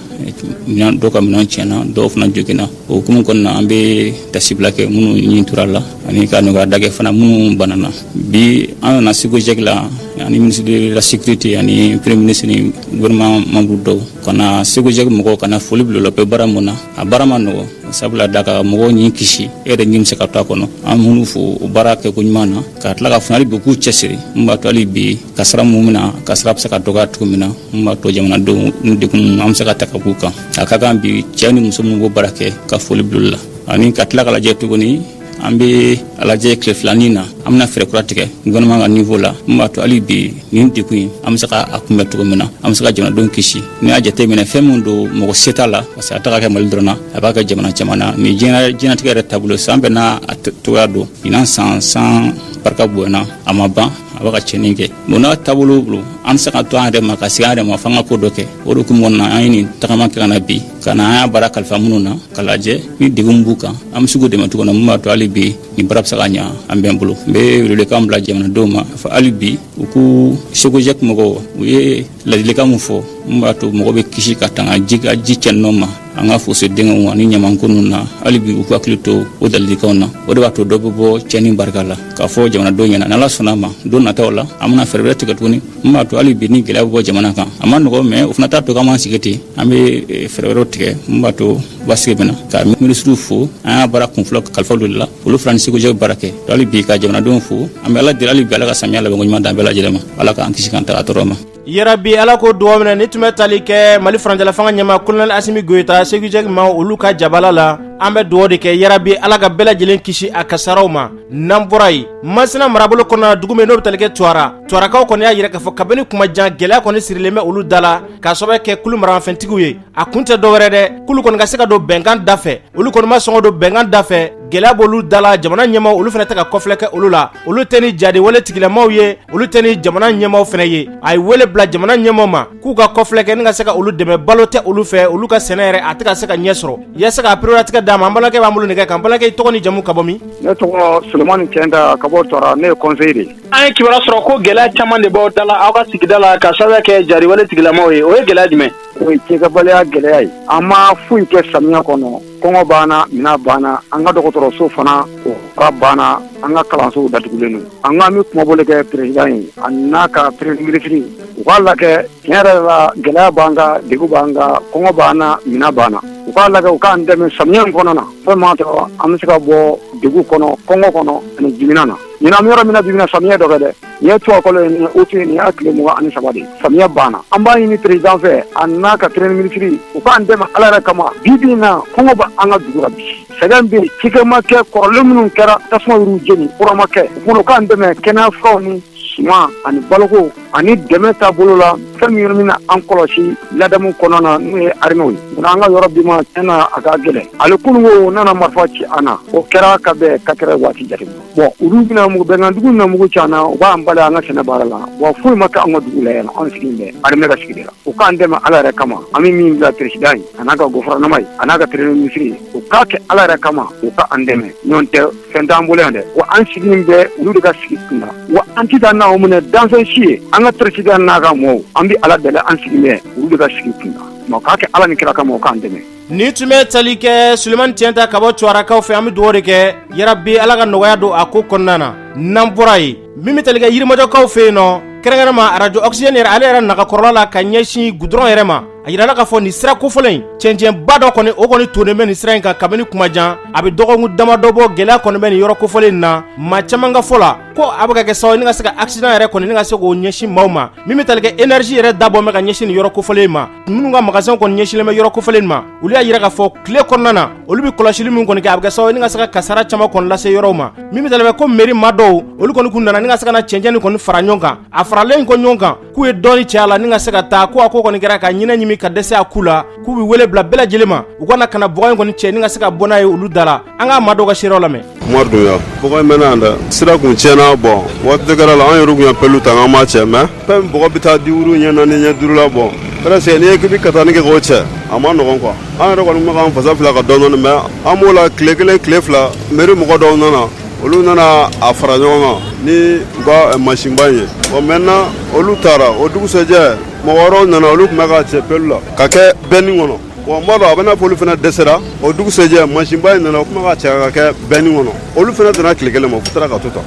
dɔw ka minɛn tiɲɛna, dɔw fana joginna. O hukumu kɔnɔna na, an bɛ tasibila kɛ minnu ɲin tora a la, ani ka nɔgɔya da kɛ fana minnu banana. Bi, an nana SEGUGEC la ani ministre de la sécurité ani premier ministre ni gouvernement membre dɔw, ka na SEGUGEC mɔgɔw ka na foli bila u la bɛ baara mun na. A baara ma nɔgɔ, sabula da ka mɔgɔw ɲin kisi, e yɛrɛ ɲin bɛ se ka to a kɔnɔ. An minnu fo o baara kɛko ɲuman na, ka tila ka fana hali bi k'u cɛsiri, mun b'a to hali bi kasara mun bɛna, kasara bɛ se ka dɔgɔya cogo min na, mun b'a to jamanadenw ni degun an bɛ se ka ta ka k'u kan. A ka kan bi, cɛ ni muso minnu b'o baara kɛ, ka foli bila olu la, ani ka tila ka lajɛ tuguni. An bɛ a lajɛ tile filanin na, an An bɛna fɛɛrɛ kura tigɛ gouvernement ka niveau la min b'a to hali bi nin degun in an bɛ se ka a kunbɛn cogo min na, an bɛ se ka jamanadenw kisi. N'i y'a jateminɛ, fɛn min don, mɔgɔ se t'a la, parce que a tɛ ka kɛ Mali dɔrɔn na, a b'a kɛ jamana caman na. Nin diɲɛnatigɛ yɛrɛ taabolo, san bɛɛ n'a cogoya don. Ɲinan san, san barika bonyana, a ma ban, a bɛ ka tiɲɛni kɛ. Bon, n'a taabolo bolo, an tɛ se ka to an yɛrɛ ma ka sigi an yɛrɛ ma f'an ka ko dɔ kɛ. O de hukumu kɔnɔna na, an ye nin tagama kɛ ka na bi, ka na an y'a baara kalifa minnu na, ka lajɛ ni degun b'u kan, an bɛ se k'u dɛmɛ cogo min na, mun b'a to hali bi nin baara bɛ se ka ɲa an bɛɛ bolo. N bɛ welewelekan bila jamanadenw ma fɔ hali bi u k'u SEGOJEC mɔgɔw, u ye ladilikan min fɔ mun b'a to mɔgɔ bɛ kisi ka tanga ji ka ji cɛnnɔ ma an ka fosse dingɛw ani ɲamanko ninnu na, hali bi u k'u hakili to o ladilikanw na. O de b'a to dɔ bɛ bɔ cɛnni barika la. K'a fɔ jamanadenw ɲɛna, n'Ala sɔnna a ma, don nataw la an bɛna fɛɛrɛ wɛrɛ tigɛ tuguni mun b'a to hali bi ni gɛlɛya bɛ bɔ jamana kan. A ma nɔgɔ, mais o fana t'a to k'an b'an sigi ten. An bɛ fɛɛrɛ wɛrɛw tigɛ mun b'a to basigi bɛ na. Ka minisiriw fo, an y'a baara kunfɔlɔ kalifa olu de la, olu fana ni SEGOJEC baara kɛ. Hali bi ka jamanadenw fo, an bɛ Ala deli hali bi Ala ka samiya labanko ɲuman d'an bɛɛ lajɛlen ma. Ala k'an kisi k'an tanga tɔɔrɔ ma. Yarabi, Ala ko dugawu minɛ. Ni tun bɛ tali kɛ Mali furancɛla fanga ɲɛmaa Colonel Asimi Goyita, SEGOJEC ma olu ka jabala la, an bɛ dugawu de kɛ, yarabi Ala ka bɛɛ lajɛlen kisi a kasaraw ma. N'an bɔra yen, Masina marabolo kɔnɔna, dugu min n'o bɛ tali kɛ Tuwara, Tuwarakaw kɔni y'a yira k'a fɔ kabini kuma jan, gɛlɛya kɔni sirilen bɛ olu da la k'a sababu kɛ kulu maramafɛntigiw ye. A kun tɛ dɔwɛrɛ dɛ, k'olu kɔni ka se ka don bɛnkan da fɛ, olu kɔni ma sɔn ka don bɛnkan da fɛ. Gɛlɛya b'olu da la, jamana ɲɛmaaw olu fana tɛ ka kɔfilɛ kɛ olu la. Olu tɛ ni jadi wale tigilamaw ye, olu tɛ ni jamana ɲɛmaaw fana ye. A ye wele bila jamana ɲɛmaaw ma k'u ka kɔfilɛ kɛ ni ka se ka olu dɛmɛ. Balo tɛ olu fɛ, olu ka sɛnɛ yɛrɛ a tɛ ka se ka ɲɛ sɔrɔ. Yaasa ka pereperelatigɛ d'a ma, an balimakɛ b'an bolo nɛgɛ kan. Balimakɛ, i tɔgɔ ni jamu, ka bɔ min? Ne tɔgɔ Solomani Cɛnta, ka bɔ Tɔra, ne ye conseiller de ye. An ye kibaruya sɔrɔ ko gɛlɛya caman de b'aw da la aw ka sigida la ka sababu kɛ jariwale tigilamaw ye. O ye gɛlɛya jumɛn? O ye cikɛbaliya gɛlɛya ye. An ma foyi kɛ samiya kɔnɔ. Kɔngɔ banna, minan banna, an ka dɔgɔtɔrɔso fana o ka banna, an ka kalansow datugulen don. An k'an bɛ kumabɔli kɛ président ye a n'a ka premier ministre, u k'a lajɛ. Tiɲɛ yɛrɛ la, gɛlɛya b'an kan, degun b'an kan, kɔngɔ b'an na, minan banna. U k'a lajɛ, u k'an dɛmɛ samiya in kɔnɔ na, fɛn m'a to an bɛ se ka bɔ degun kɔnɔ, kɔngɔ kɔnɔ ani jiminan na. Ɲinan, an bɛ yɔrɔ min na bi, samiya dɔ kɛ dɛ. Nin ye tubabukalo ye, nin ye août ye, nin y'a tile 23 de ye, samiya banna. An b'a ɲini président fɛ a n'a ka premier ministre, u k'an dɛmɛ Ala yɛrɛ kama. Bi bi in na, kɔngɔ bɛ an ka dugu la bi, sɛgɛn bɛ yen, cikɛ ma kɛ, kɔrɔlen minnu kɛra, tasuma y'u jeni, kura ma kɛ. O kumana, u k'an dɛmɛ kɛnɛya furaw ni suman ani baloko ani dɛmɛ taabolo la, fɛn min bɛna an kɔlɔsi ladamu kɔnɔna na, n'o ye armée ye. Munna an ka yɔrɔ bi ma, tiɲɛ na, a ka gɛlɛn. Ale kununko u nana marifa ci an na, o kɛra ka bɛn 4 heures waati jate ma. Bon, olu bɛna mugu, bɛnkandugu na mugu ci an na, u b'an bali an ka sɛnɛ baara la. Bon, foyi ma kɛ an ka dugu la yan, anw sigilen bɛ armée ka sigi de la. U k'an dɛmɛ Ala yɛrɛ kama. An bɛ min bila président ye, a n'a ka gouvernement ye, a n'a ka premier ministre ye, u k'a kɛ Ala yɛrɛ kama, u ka an dɛmɛ. Ɲɔgɔn tɛ, fɛn t'an bolo yan dɛ. Wa an sigilen bɛ olu de ka sigi kun na, wa an tɛ taa n'aw minɛ danfɛn si ye. An ka président n'a ka mɔɔw, an bɛ Ala deli, an sigilen bɛ olu de ka sigi kun na. U k'a kɛ Ala ni kira kama, u k'an dɛmɛ. Ni tun bɛ tali kɛ Sulemani Tiɲɛta ka bɔ Cuwarakaw fɛ. An bɛ dugawu de kɛ, yarabi Ala ka nɔgɔya don a ko kɔnɔna na. N'an bɔra yen, min bɛ tali kɛ Yirimajɔkaw fɛ yen nɔ, kɛrɛnkɛrɛn ma arajo Oxygène yɛrɛ, ale yɛrɛ nagakɔrɔla la ka ɲɛsin gudɔrɔn yɛrɛ ma, a yirala k'a fɔ nin sira kofɔlen in, cɛncɛnba dɔ kɔni, o kɔni tonnen bɛ nin sira in kan kabini kuma jan, a bɛ dɔgɔkun damadɔ bɔ. Gɛlɛya kɔni bɛ nin yɔrɔ kofɔlen in na. Maa caman ka fɔ la ko a bɛ ka kɛ sababu ni ka se ka accident yɛrɛ kɔni ni ka se k'o ɲɛsin maaw ma. Min bɛ tali kɛ énergie yɛrɛ dabɔ bɛ ka ɲɛsin nin yɔrɔ kofɔlen in ma, minnu ka magasin kɔni ɲɛsinlen bɛ yɔrɔ kofɔlen in ma, olu y'a yira k'a fɔ tile kɔnɔna na, olu bɛ kɔlɔsili min kɔni kɛ, a bɛ kɛ sababu ni ka se ka kasara caman kɔni lase yɔrɔw ma. Min bɛ tali kɛ ko mairie maa dɔw, olu kɔni kun nana ni ka se ka na cɛncɛn nin kɔni fara ɲɔgɔn kan. A faralen kɔ ɲɔgɔn kan, k'u ye dɔɔni cɛ a la ni ka se ka taa, ko a ko kɔni kɛra ka ɲinɛ ɲimi ka dɛsɛ a ku la, k'u bɛ wele bila bɛɛ lajɛlen ma, u ka na ka na bɔgɔ in kɔni cɛ ni ka se ka bɔ n'a ye olu da la. An ka maa dɔw ka seerew lamɛn. Umaru Dunbiya, bɔgɔ in mɛnna yan dɛ, sira kun tiɲɛna. Bon, waati kɛra la, an yɛrɛ kun ye pelle ta, an m'a cɛ, mais fɛn bɔgɔ bɛ taa di wuru ɲɛ naani, ɲɛ duuru la. Bon, presque n'i ye k'i bɛ katani kɛ k'o cɛ, a ma nɔgɔn quoi. An yɛrɛ kɔni bɛ k'an fasa fila ka dɔɔnin dɔɔnin, mais an b'o la tile kelen, tile fila, mairie mɔgɔ dɔw nana, olu nana a fara ɲɔgɔn kan ni u ka masinba in ye. Bon, maintenant olu taara, o dugusɛjɛ mɔgɔ wɛrɛw nana, olu tun bɛ k'a cɛ pelle la ka kɛ benne kɔnɔ. Bon, n b'a dɔn a bɛ n'a fɔ olu fana dɛsɛra. O dugusɛjɛ masinba in nana, o tun bɛ k'a cɛ ka kɛ benne kɔnɔ, olu fana donna tile kelen ma, u taara ka to tan.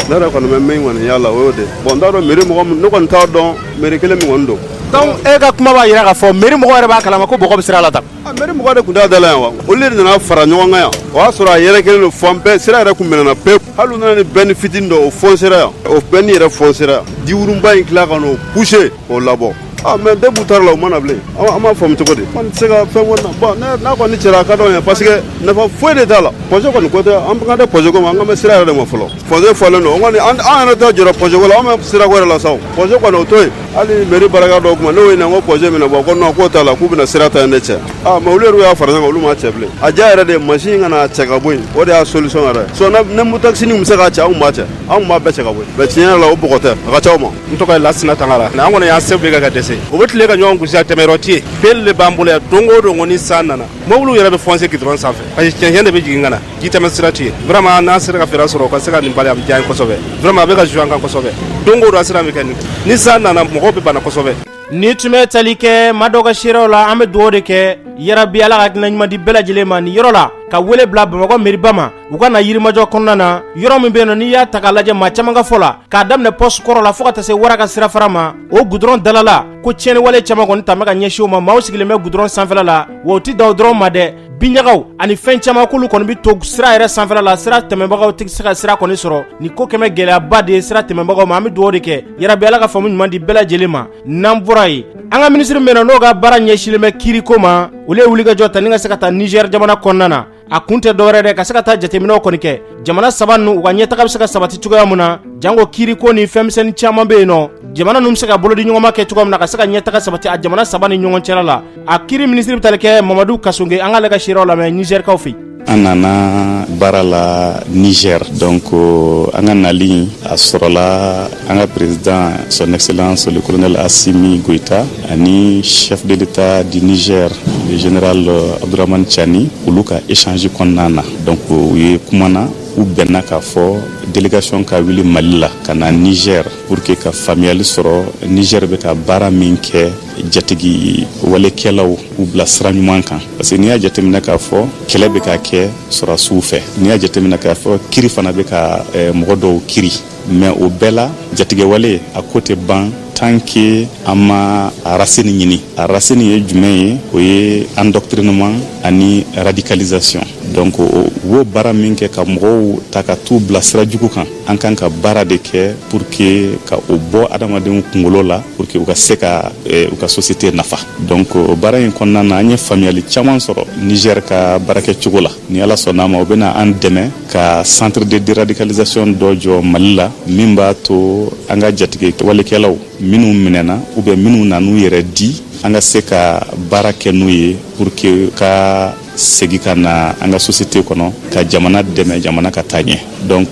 Ne yɛrɛ kɔni bɛ min kɔni y'a la, o y'o de. Bon, n t'a dɔn mairie mɔgɔ min, ne kɔni t'a dɔn mairie kelen min kɔni don. Donc e ka kuma b'a jira k'a fɔ mairie mɔgɔ yɛrɛ b'a kalama ko bɔgɔ bɛ sira la tan. A mairie mɔgɔ de tun t'a da la yan wa, olu de nana fara ɲɔgɔn kan yan. O y'a sɔrɔ a yɛrɛkɛlen don fan bɛɛ, sira yɛrɛ kun minɛna pewu. Hali u nana ni benne fitinin dɔ, o foncera yan, o benne yɛrɛ foncera yan. Diwurunba in tila ka n'o pousser k'o labɔ. Ah mais depuis u taara la, u ma na bilen. An b'a faamu cogo di? Kɔni tɛ se ka fɛn kɔni na. Bon, n'a kɔni cɛra, a ka d'anw ye, parce que nafa foyi de t'a la. Point G kɔni ko tɛ, an kan tɛ Point G ko ma, an kan bɛ sira yɛrɛ de ma fɔlɔ. Point G fɔlen don, an kɔni an yɛrɛ tɛ jɔrɔ Point G ko la, an bɛ sira ko yɛrɛ la sa. O Point G kɔni, o to yen. Hali mairie baarakɛla dɔw kuma ne y'o ɲininka ko Point G bɛna bɔ, ko non, k'o t'a la, k'u bɛna sira ta in de cɛ. Ah mais olu yɛrɛ y'a fara ɲɔgɔn kan, olu m'a cɛ bilen. A diya yɛrɛ de ye mansin kana cɛ ka bɔ yen, o de y'a solution yɛrɛ. Sinon ni moto-taxi bɛ se k'a cɛ, anw b'a cɛ, anw b'a bɛɛ cɛ ka bɔ yen. Mais tiɲɛ yɛrɛ la, o bɔgɔ tɛ, a ka ca o ma. N tɔgɔ ye Lasina Tangara. An kɔni y'an se bɛɛ kɛ ka dɛsɛ. U bɛ tile ka ɲɔgɔn gosi, a tɛmɛyɔrɔ tɛ yen. Pelle de b'an bolo yan don o don. Ko ni san nana, mobiliw yɛrɛ bɛ foncer goudron sanfɛ, parce que cɛncɛn de bɛ jigin ka na, ji tɛmɛ sira tɛ yen. Vraiment, n'an sera ka fɛɛrɛ sɔrɔ ka se ka nin bali, a bɛ diya an ye kosɛbɛ. Vraiment, a bɛ ka jouer an kan kosɛbɛ. Don o don, a sira bɛ kɛ nin. Ni san nana, mɔgɔw bɛ bana kosɛbɛ. Ni tun bɛ tali kɛ maa dɔw ka seerew la, an bɛ dugawu de kɛ, yarabi Ala ka hakilina ɲuman di bɛɛ lajɛlen ma nin yɔrɔ la, ka wele bila Bamakɔ meriba ma, u ka na Yirimajɔ kɔnɔna na, yɔrɔ min bɛ yen nɔ, n'i y'a ta k'a lajɛ, maa caman ka fɔ la, k'a daminɛ poste kɔrɔ la fo ka taa se wara ka sirafara ma, o goudron dalala ko tiɲɛniwale caman kɔni ta bɛ ka ɲɛsin o ma. Maaw sigilen bɛ goudron sanfɛla la, wa u tɛ dan o dɔrɔn ma dɛ, binɲagaw ani fɛn caman k'olu kɔni bɛ to sira yɛrɛ sanfɛla la, sira tɛmɛbagaw tɛ se ka sira kɔni sɔrɔ. Nin ko kɛmɛ gɛlɛyaba de ye sira tɛmɛbagaw ma. An bɛ dugawu de kɛ, yarabi Ala ka faamu ɲuman di bɛɛ lajɛlen ma. N'an bɔra yen, an ka minisiri min n'o ka baara ɲɛsilen bɛ kiiriko ma, olu ye wulikajɔ ta ni ka se ka taa Niger jamana kɔnɔna na. A kun tɛ dɔwɛrɛ dɛ, ka se ka taa jateminɛw kɔni kɛ jamana saba ninnu, u ka ɲɛtaga bɛ se ka sabati cogoya mun na, janko kiiriko ni fɛnmisɛnnin caman bɛ yen nɔ, jamana ninnu bɛ se ka bolodi ɲɔgɔnma kɛ cogoya min na, ka se ka ɲɛtaga sabati a jamana saba ni ɲɔgɔn cɛla la. A kiiri minisiri bɛ tali kɛ Mamadu Kassogué, an k'ale ka seerew lamɛn Nizɛrikaw fɛ. An nana baara la Niger, donc an ka nali a sɔrɔla an ka président, son excellence le colonel Assimi Goïta, ani chef de l'état du Niger, le général Abdourahamane Tiani, olu ka échange kɔnɔna na. Donc u ye kumana, u bɛnna k'a fɔ délégation ka wuli Mali la ka na Niger pour que ka faamuyali sɔrɔ Niger bɛ ka baara min kɛ, jatigi walekɛlaw u bila sira ɲuman kan, parce que n'i y'a jateminɛ k'a fɔ kɛlɛ bɛ ka kɛ sɔrɔdasiw fɛ, n'i y'a jateminɛ k'a fɔ kiri fana bɛ ka mɔgɔ dɔw kiri, mais o bɛɛ la jatigɛwale a ko tɛ ban tant que an ma a racine ɲini. A racine ye jumɛn ye? O ye endoctrinement ani radicalisation. Donc o b'o baara min kɛ ka mɔgɔw ta ka t'u bila sira jugu kan, an kan ka baara de kɛ pour que ka o bɔ adamadenw kunkolo la, pour que u ka se ka u ka société nafa. Donc o baara in kɔnɔna na, an ye faamuyali caman sɔrɔ Niger ka baarakɛcogo la. Ni Ala sɔnna a ma, o bɛna an dɛmɛ ka centre de déradicalisation dɔ jɔ Mali la, min b'a to an ka jatigɛ walekɛlaw minnu minɛna ou bien minnu nan'u yɛrɛ di, an ka se ka baara kɛ n'u ye pour que ka segi ka na an ka société kɔnɔ, ka jamana dɛmɛ, jamana ka taa ɲɛ. Donc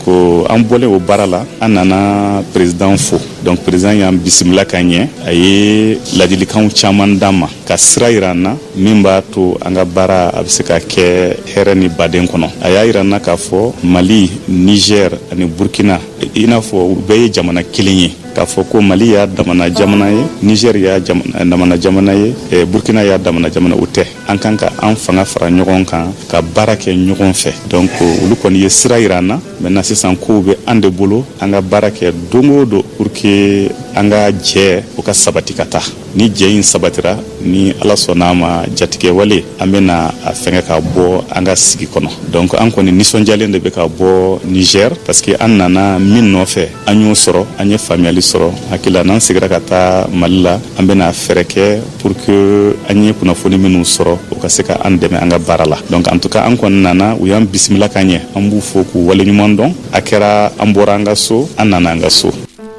an bɔlen o baara la, an nana président fo. Donc président y'an bisimila ka ɲɛ, a ye ladilikanw caman d'an ma, ka sira yira an na min b'a to an ka baara a bɛ se ka kɛ hɛrɛ ni baden kɔnɔ. A y'a yira an na k'a fɔ Mali, Niger ani Burkina, i n'a fɔ u bɛɛ ye jamana kelen ye, k'a fɔ ko Mali y'a damana jamana ye, Niger y'a damana jamana ye, Burkina y'a damana jamana, o tɛ. An kan ka an fanga fara ɲɔgɔn kan ka baara kɛ ɲɔgɔn fɛ. Donc olu kɔni ye sira yira an na. Maintenant, sisan kow bɛ an de bolo, an ka baara kɛ don o don pour que an ka jɛ o ka sabati ka taa. Ni jɛ in sabatira, ni Ala sɔnna a ma, jatigɛ wale an bɛna a fɛngɛ ka bɔ an ka sigi kɔnɔ. Donc an kɔni nisɔndiyalen de bɛ ka bɔ Niger, parce que an nana min nɔfɛ, an y'o sɔrɔ, an ye faamuyali sɔrɔ. Hakili la, n'an seginna ka taa Mali la, an bɛna fɛɛrɛ kɛ pour que an ye kunnafoni minnu sɔrɔ, o ka se ka an dɛmɛ an ka baara la. Donc en tout cas, an kɔni nana, u y'an bisimila ka ɲɛ, an b'u fo k'u waleɲuman dɔn. A kɛra an bɔra an ka so, an nana an ka so.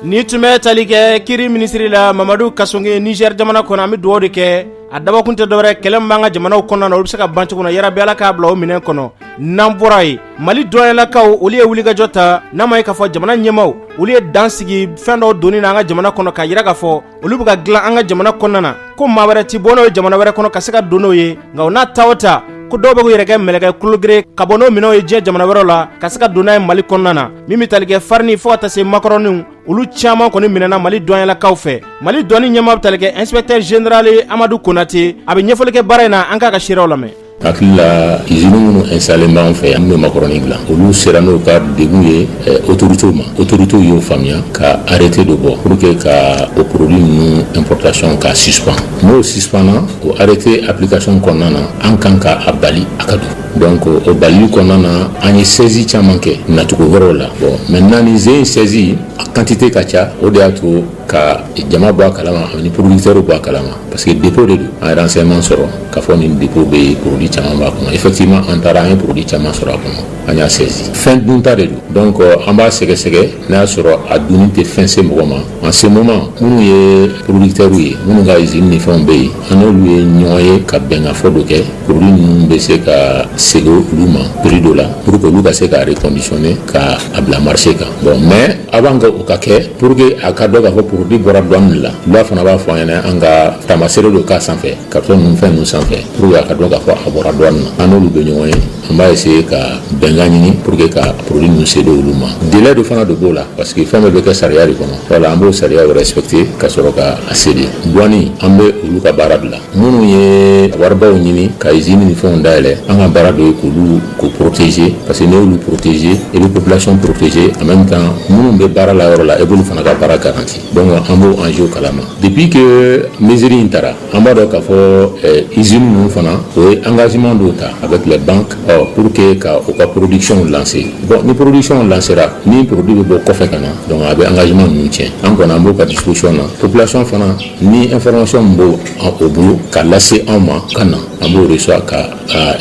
Ni tun bɛ tali kɛ kiri minisiri la, Mamadu Kassogué, Niger jamana kɔnɔ. An bɛ dugawu de kɛ, a dabɔkun tɛ dɔwɛrɛ, kɛlɛ min b'an ka jamanaw kɔnɔna na, olu bɛ se ka ban cogo na, yarabi Ala k'a bila o minɛn kɔnɔ. N'an bɔra yen, Mali dɔnyalakaw, olu ye wulikajɔ ta, n'a ma ye k'a fɔ jamana ɲɛmaaw, olu ye dan sigi fɛn dɔw donni na an ka jamana kɔnɔ, k'a yira k'a fɔ olu bɛ ka dilan an ka jamana kɔnɔna na, ko maa wɛrɛ ti bɔ n'o ye jamana wɛrɛ kɔnɔ ka se ka don n'o ye. Nka o n'a ta o ta, ko dɔw bɛ k'u yɛrɛ kɛ mɛlɛkɛ kologere ka bɔ n'o minɛnw ye diɲɛ jamana wɛrɛw la, ka se ka don n'a ye Mali kɔnɔna na, min bɛ tali kɛ farini fo ka taa se makɔrɔniw, olu caman kɔni minɛna Mali dɔnyalakaw fɛ. Mali douane ɲɛmaa bɛ tali kɛ inspecteur général Amadu Konate, a bɛ ɲɛfɔli kɛ baara in na. An k'a ka seerew lamɛn. Hakili la usine minnu installé b'an fɛ yan, min bɛ makɔrɔni dilan, olu sera n'u ka degun ye autorités ma. Autorités y'o faamuya ka arrêté dɔ bɔ pour que ka o produit ninnu importation ka suspend. N'o suspend, o arrêté application kɔnɔna na, an kan ka a bali a ka don. Donc o balili kɔnɔna na, an ye saisie caman kɛ nacogo wɛrɛw la. Bon, maintenant ni ze in saisie a quantité ka ca, o de y'a to ka jama bɔ a kalama ani producteurs bɔ a kalama, parce que dépôt de don. An ye renseignement sɔrɔ k'a fɔ nin dépôt bɛ yen, produit caman b'a kɔnɔ. Effectivement, an taara, an ye produit caman sɔrɔ a kɔnɔ, an y'a saisi. Fɛn dunta de don, donc an b'a sɛgɛsɛgɛ n'a y'a sɔrɔ a dunni tɛ fɛn se mɔgɔ ma. En ce moment, minnu ye producteurs ye, minnu ka usine ni fɛnw bɛ yen, an n'olu ye ɲɔgɔn ye ka bɛnkanfɔ dɔ kɛ. Produit ninnu bɛ se ka segin olu ma prix dɔ la pour que olu ka se ka reconditionner ka a bila marché kan. Bon, mais avant que o ka kɛ, pour que a ka dɔn k'a fɔ produit bɔra douane de la, loi fana b'a fɔ an ɲɛna an ka taamasere dɔ k'a sanfɛ, carton ninnu, fɛn ninnu sanfɛ, pour que a ka dɔn k'a fɔ a bɔra douane na. An n'olu bɛ ɲɔgɔn ye, an b'a essayer ka bɛnkan ɲini pour que ka produit ninnu céder olu ma. Délai dɔ fana de b'o la, parce que fɛn bɛɛ bɛ kɛ sariya de kɔnɔ. Voilà, an b'o sariya respecter ka sɔrɔ ka a céder. Douane, an bɛ olu ka baara bila. Minnu ye waribaw ɲini ka usine ni fɛnw dayɛlɛ, an ka baara dɔ ye k'olu k'o protéger, parce que n'i y'olu protéger, i bɛ population protéger en même temps. Minnu bɛ baara la yɔrɔ la, e b'olu fana ka baara garanti. Donc an b'o enjeu kalama. Depuis que mesure in taara, an b'a dɔn k'a fɔ usine ninnu fana, o ye engagement dɔw ta avec les banques pour que ka u ka production lancer. Bon, ni production lancera, ni produit bɛ bɔ kɔfɛ ka na, donc a bɛ engagement ninnu tiɲɛ. An kɔni, an b'o ka disposition na. Population fana, ni information min b'o o bolo ka lase anw ma ka na, an b'o reçoit ka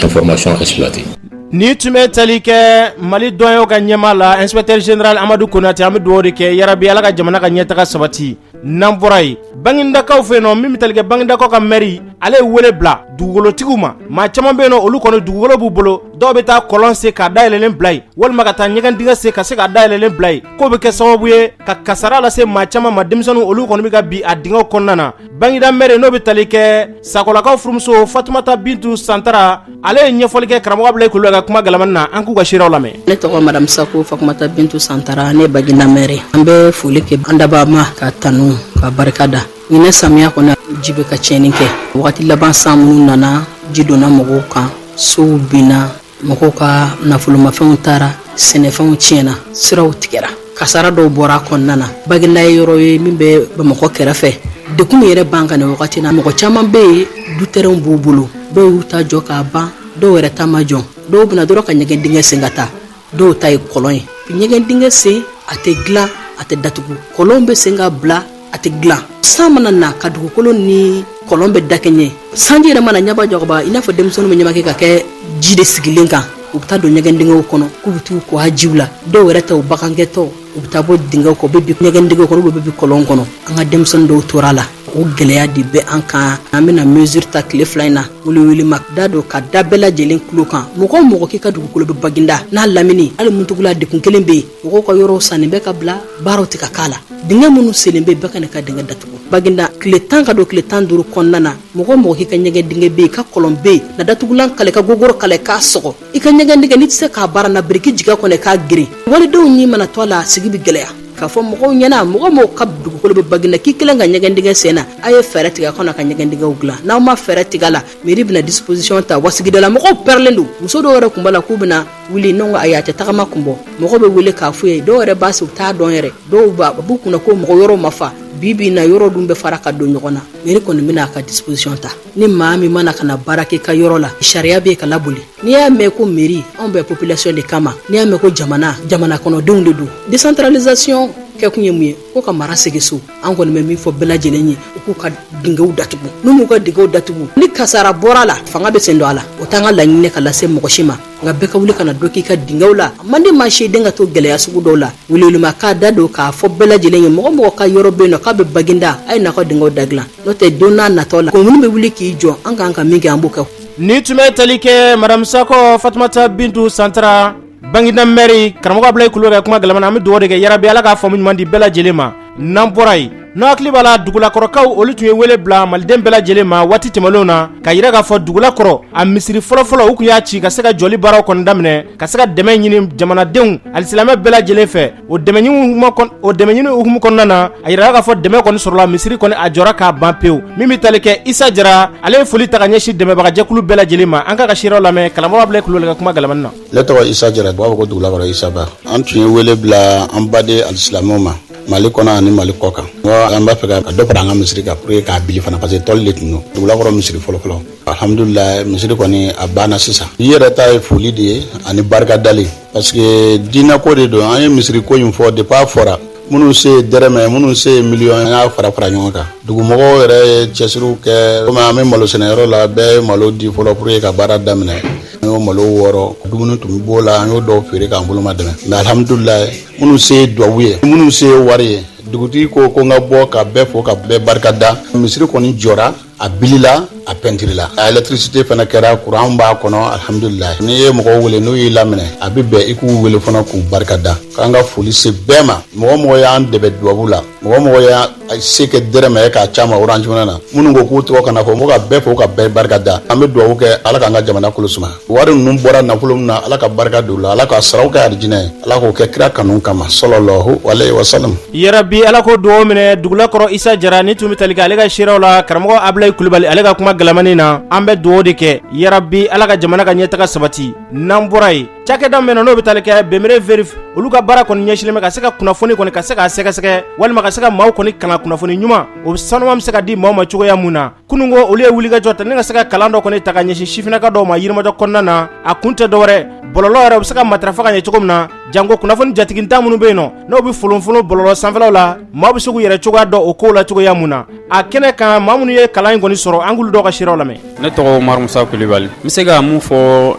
information exploiter. Ni tun bɛ tali kɛ Mali douaniers ka ɲɛmaa la, inspecteur général Amadu Konate. An bɛ dugawu de kɛ, yarabi Ala ka jamana ka ɲɛtaga sabati. N'an bɔra yen, Bangindakaw fɛ yen nɔ, min bɛ tali kɛ Bangindakaw ka mairie, ale ye wele bila dugukolotigiw ma. Maa caman bɛ yen nɔ, olu kɔni dugukolo b'u bolo, dɔw bɛ taa kɔlɔn sen k'a dayɛlɛlen bila yen, walima ka taa ɲɛgɛn dingɛ sen ka se k'a dayɛlɛlen bila yen, k'o bɛ kɛ sababu ye ka kasara lase maa caman ma. Denmisɛnninw, olu kɔni bɛ ka bin a dingɛw kɔnɔna na. Bangida maire, n'o bɛ tali kɛ Sakɔlakaw furumuso Fatumata Bintu Santara, ale ye ɲɛfɔli kɛ karamɔgɔ Abulayi Kulubali ka kuma galamani na. An k'u ka seerew lamɛn. Ne tɔgɔ madame Sako Fatumata Bintu Santara, ne Baginda maire. An bɛ foli kɛ an dabaa ma, ka tanu ka barika da. Ɲinɛ samiya kɔnɔ, ji bɛ ka tiɲɛni kɛ. Wagati laban san minnu nana, ji donna mɔgɔw kan, sow binna, mɔgɔw ka nafolomafɛnw taara, sɛnɛfɛnw tiɲɛna, siraw tigɛra, kasara dɔw bɔra a kɔnɔna na. Baginda ye yɔrɔ ye min bɛ Bamakɔ kɛrɛfɛ. Degun min yɛrɛ b'an kan nin wagati na, mɔgɔ caman bɛ yen, dutɛrɛnw b'u bolo, dɔw y'u ta jɔ k'a ban, dɔw yɛrɛ ta ma jɔ. Dɔw bɛna dɔrɔn ka ɲɛgɛn dingɛ sen ka taa, dɔw ta ye kɔlɔn ye. Ɲɛgɛn dingɛ sen, a tɛ dilan, a tɛ datugu. Kɔlɔn bɛ sen ka bila, a tɛ dilan. San mana na ka dugukolo ni kɔlɔn bɛ dakɛɲɛ, sanji yɛrɛ mana ɲaba jɔgɔba, i n'a fɔ denmisɛnninw bɛ ɲamake ka kɛ ji de sigilen kan, u bɛ taa don ɲɛgɛn dingɛw kɔnɔ k'u bɛ t'u ko a jiw la. Dɔw yɛrɛ ta, u bagankɛtɔ, u bɛ taa bɔ dingɛw kɔ, u bɛ bin ɲɛgɛn dingɛw kɔnɔ, u bɛ bin kɔlɔn kɔnɔ. An ka denmisɛnnin dɔw tora a la. O gɛlɛya de bɛ an kan. An bɛna mesure ta tile 2 in na, welewelema da don ka da bɛɛ lajɛlen tulo kan. Mɔgɔ o mɔgɔ k'i ka dugukolo bɛ Baginda n'a lamini, hali Muntugula, degun kelen bɛ yen. Mɔgɔw ka yɔrɔw sannen bɛ ka bila, baaraw tɛ ka k'a la. Dingɛ minnu selen bɛ, bɛɛ ka n'i ka dingɛ datugu. Baginda, tile 10 ka don tile 15 kɔnɔna na, mɔgɔ o mɔgɔ k'i ka ɲɛgɛn dingɛ bɛ yen, ka kɔlɔn bɛ yen, na datugulan k'a la, ka gogoro k'a la, k'a sɔgɔ. I ka ɲɛgɛn dingɛ, n'i tɛ se k'a baara, na biriki jigin a kɔnɔ, k'a geren. Walidenw ɲi mana to a la, sigi bɛ gɛlɛya. K'a fɔ mɔgɔw ɲɛna, mɔgɔ mɔgɔ ka dugukolo bɛ Baginda, k'i kelen ka ɲɛgɛn dingɛ sen na, a ye fɛɛrɛ tigɛ a kɔnɔ ka ɲɛgɛn dingɛw dilan. N'aw ma fɛɛrɛ tigɛ a la, mairie bɛna disposition ta. Wa sigidala mɔgɔw pɛrɛlen don. Muso dɔw yɛrɛ kun b'a la k'u bɛna wuli, ne ko ayi, a tɛ tagama kun bɔ. Mɔgɔ bɛ wele k'a f'u ye, dɔw yɛrɛ b'a se, u t'a dɔn yɛrɛ. Dɔw b'a b'u kunna ko mɔgɔ yɔrɔ ma fa. Bi bi in na, yɔrɔ dun bɛ fara ka don ɲɔgɔn na. Mairie kɔni bɛna a ka disposition ta. Ni maa min mana ka na baara kɛ ka yɔrɔ la, sariya bɛ ka laboli. N'i y'a mɛn ko mairie, anw bɛ population de kama. N'i y'a mɛn ko jamana, jamana kɔnɔdenw de don. Décentralisation kɛkun ye mun ye? Ko ka mara segin so. An kɔni bɛ min fɔ bɛɛ lajɛlen ye, u k'u ka dingɛw datugu. N'u m'u ka dingɛw datugu, ni kasara bɔra a la, fanga bɛ sen don a la. O t'an ka laɲini ka lase mɔgɔ si ma, nka bɛɛ ka wuli ka na dɔ k'i ka dingɛw la. A man di maa si den ka to gɛlɛya sugu dɔw la. Welewelema k'a da don k'a fɔ bɛɛ lajɛlen ye, mɔgɔ mɔgɔ ka yɔrɔ bɛ yen nɔ k'a bɛ Baginda, a ye n'a ka dingɛw da dilan. N'o tɛ, don n'a natɔ la, commune bɛ wuli k'i jɔ, an k'an ka min kɛ, an b'o kɛ. Ni tun bɛ tali kɛ madame Sakɔ Fatumata Bintu Santara, Baginda maire, karamɔgɔ Abulayi Kulubali ka kuma galamani. An bɛ dugawu de kɛ, yarabi Ala k'a faamu ɲuman di bɛɛ lajɛlen ma. N'an bɔra yen N'aw hakili b'a la dugulakɔrɔkaw olu tun ye wele bila maliden bɛɛ lajɛlen ma waati tɛmɛnlenw na ka yira k'a fɔ dugulakɔrɔ a misiri fɔlɔfɔlɔ u tun y'a ci ka se ka jɔli baaraw kɔni daminɛ ka se ka dɛmɛ ɲini jamanadenw alisilamɛ bɛɛ lajɛlen fɛ o dɛmɛ ɲini hukumu kɔnɔna na a yirala k'a fɔ dɛmɛ kɔni sɔrɔla misiri kɔni a jɔra k'a ban pewu min bɛ tali kɛ Isa Jara ale ye foli ta ka ɲɛsin dɛmɛbagajɛkulu bɛɛ lajɛlen ma an k'a ka seerew lamɛn karamɔgɔ Abulayi Kulubali ka kuma galamani na. Ne tɔgɔ Isa Jara u b'a fɔ ko dugulakɔrɔ Isa Ba an tun ye wele bila an baden alisilamɛw ma Mali kɔnɔ ani Mali kɔ kan an b'a fɛ ka dɔ fara an ka misiri kan pour que k'a bili fana parce que tɔli de tun don dugulakɔrɔ misiri fɔlɔfɔlɔ alhamdulilayi misiri kɔni a banna sisan i yɛrɛ ta ye foli de ye ani barika dali parce que diinɛko de don an ye misiri ko in fɔ depuis a fɔra minnu se ye dɛrɛmɛ minnu se ye miliyɔn an y'a fara fara ɲɔgɔn kan dugumɔgɔw yɛrɛ ye cɛsiriw kɛ komi an bɛ malo sɛnɛyɔrɔ la bɛɛ ye malo di fɔlɔ pour que ka baara daminɛ an y'o malo wɔrɔ dumuni tun b'o la an y'o dɔw feere k'an bolo ma dɛmɛ mais alhamdulilayi minnu se ye duwawu ye minnu se ye wari ye dugutigi ko ko n ka bɔ ka bɛɛ fo ka bɛɛ barika da misiri kɔni jɔra a bilila a pɛntirila a électricité fana kɛra kuran b'a kɔnɔ alhamdulilayi n'i ye mɔgɔw wele n'u y'i laminɛ a bɛ bɛn i k'u wele fana k'u barika da k'an ka foli se bɛɛ ma mɔgɔ mɔgɔ y'an dɛmɛ dubabu la mɔgɔ mɔgɔ y'a se kɛ dɛrɛmɛ ye k'a ci an ma orange money na minnu ko k'u tɔgɔ kana fɔ n ko ka bɛɛ fo ka bɛɛ barika da an bɛ dubabu kɛ ala k'an ka jamana kolo suma wari ninnu bɔra nafolo min na ala ka barika don u la ala ka saraw kɛ arijinɛ ye ala k'o kɛ kira kanu kama sɔlɔlɔhu alayhi wa salam yarabi ala k'o dugawu minɛ dugulakɔrɔ isa jara ni tun bɛ tali kɛ ale ka seerew la karamɔgɔ abulayi kulubali ale ka kuma galamani na an bɛ dugawu de kɛ yarabi ala ka jamana ka ɲɛtaga sabati n'an bɔra yen cakɛda min n'o bɛ tali kɛ bɛnbere verif olu ka baara kɔni ɲɛsinnen bɛ ka se ka kunnafoni kɔni ka se k'a sɛgɛsɛgɛ walima ka se ka maaw kɔni kalan kunnafoni ɲuman o sanuman bɛ se ka di maaw ma cogoya mun na kunun ko olu ye wulikajɔ ta ni ka se ka kalan dɔ kɔni ta ka ɲɛsin sifinnaka dɔw ma yirimajɔ kɔnɔna na a kun tɛ dɔwɛrɛ bɔlɔlɔ yɛrɛ u bɛ se ka matarafa ka ɲɛ cogo min na janko kunnafoni jatigintan minnu bɛ yen nɔ n'o bɛ folonfolon bɔlɔlɔ sanfɛlaw la maaw bɛ se k'u yɛrɛ cogoya dɔn o kow la cogoya mun na a kɛnɛ kan maa minnu ye kalan in kɔni sɔrɔ an k'olu dɔw ka seerew lamɛn ne tɔgɔ Umaru Musa Kulibali n bɛ se ka mun fɔ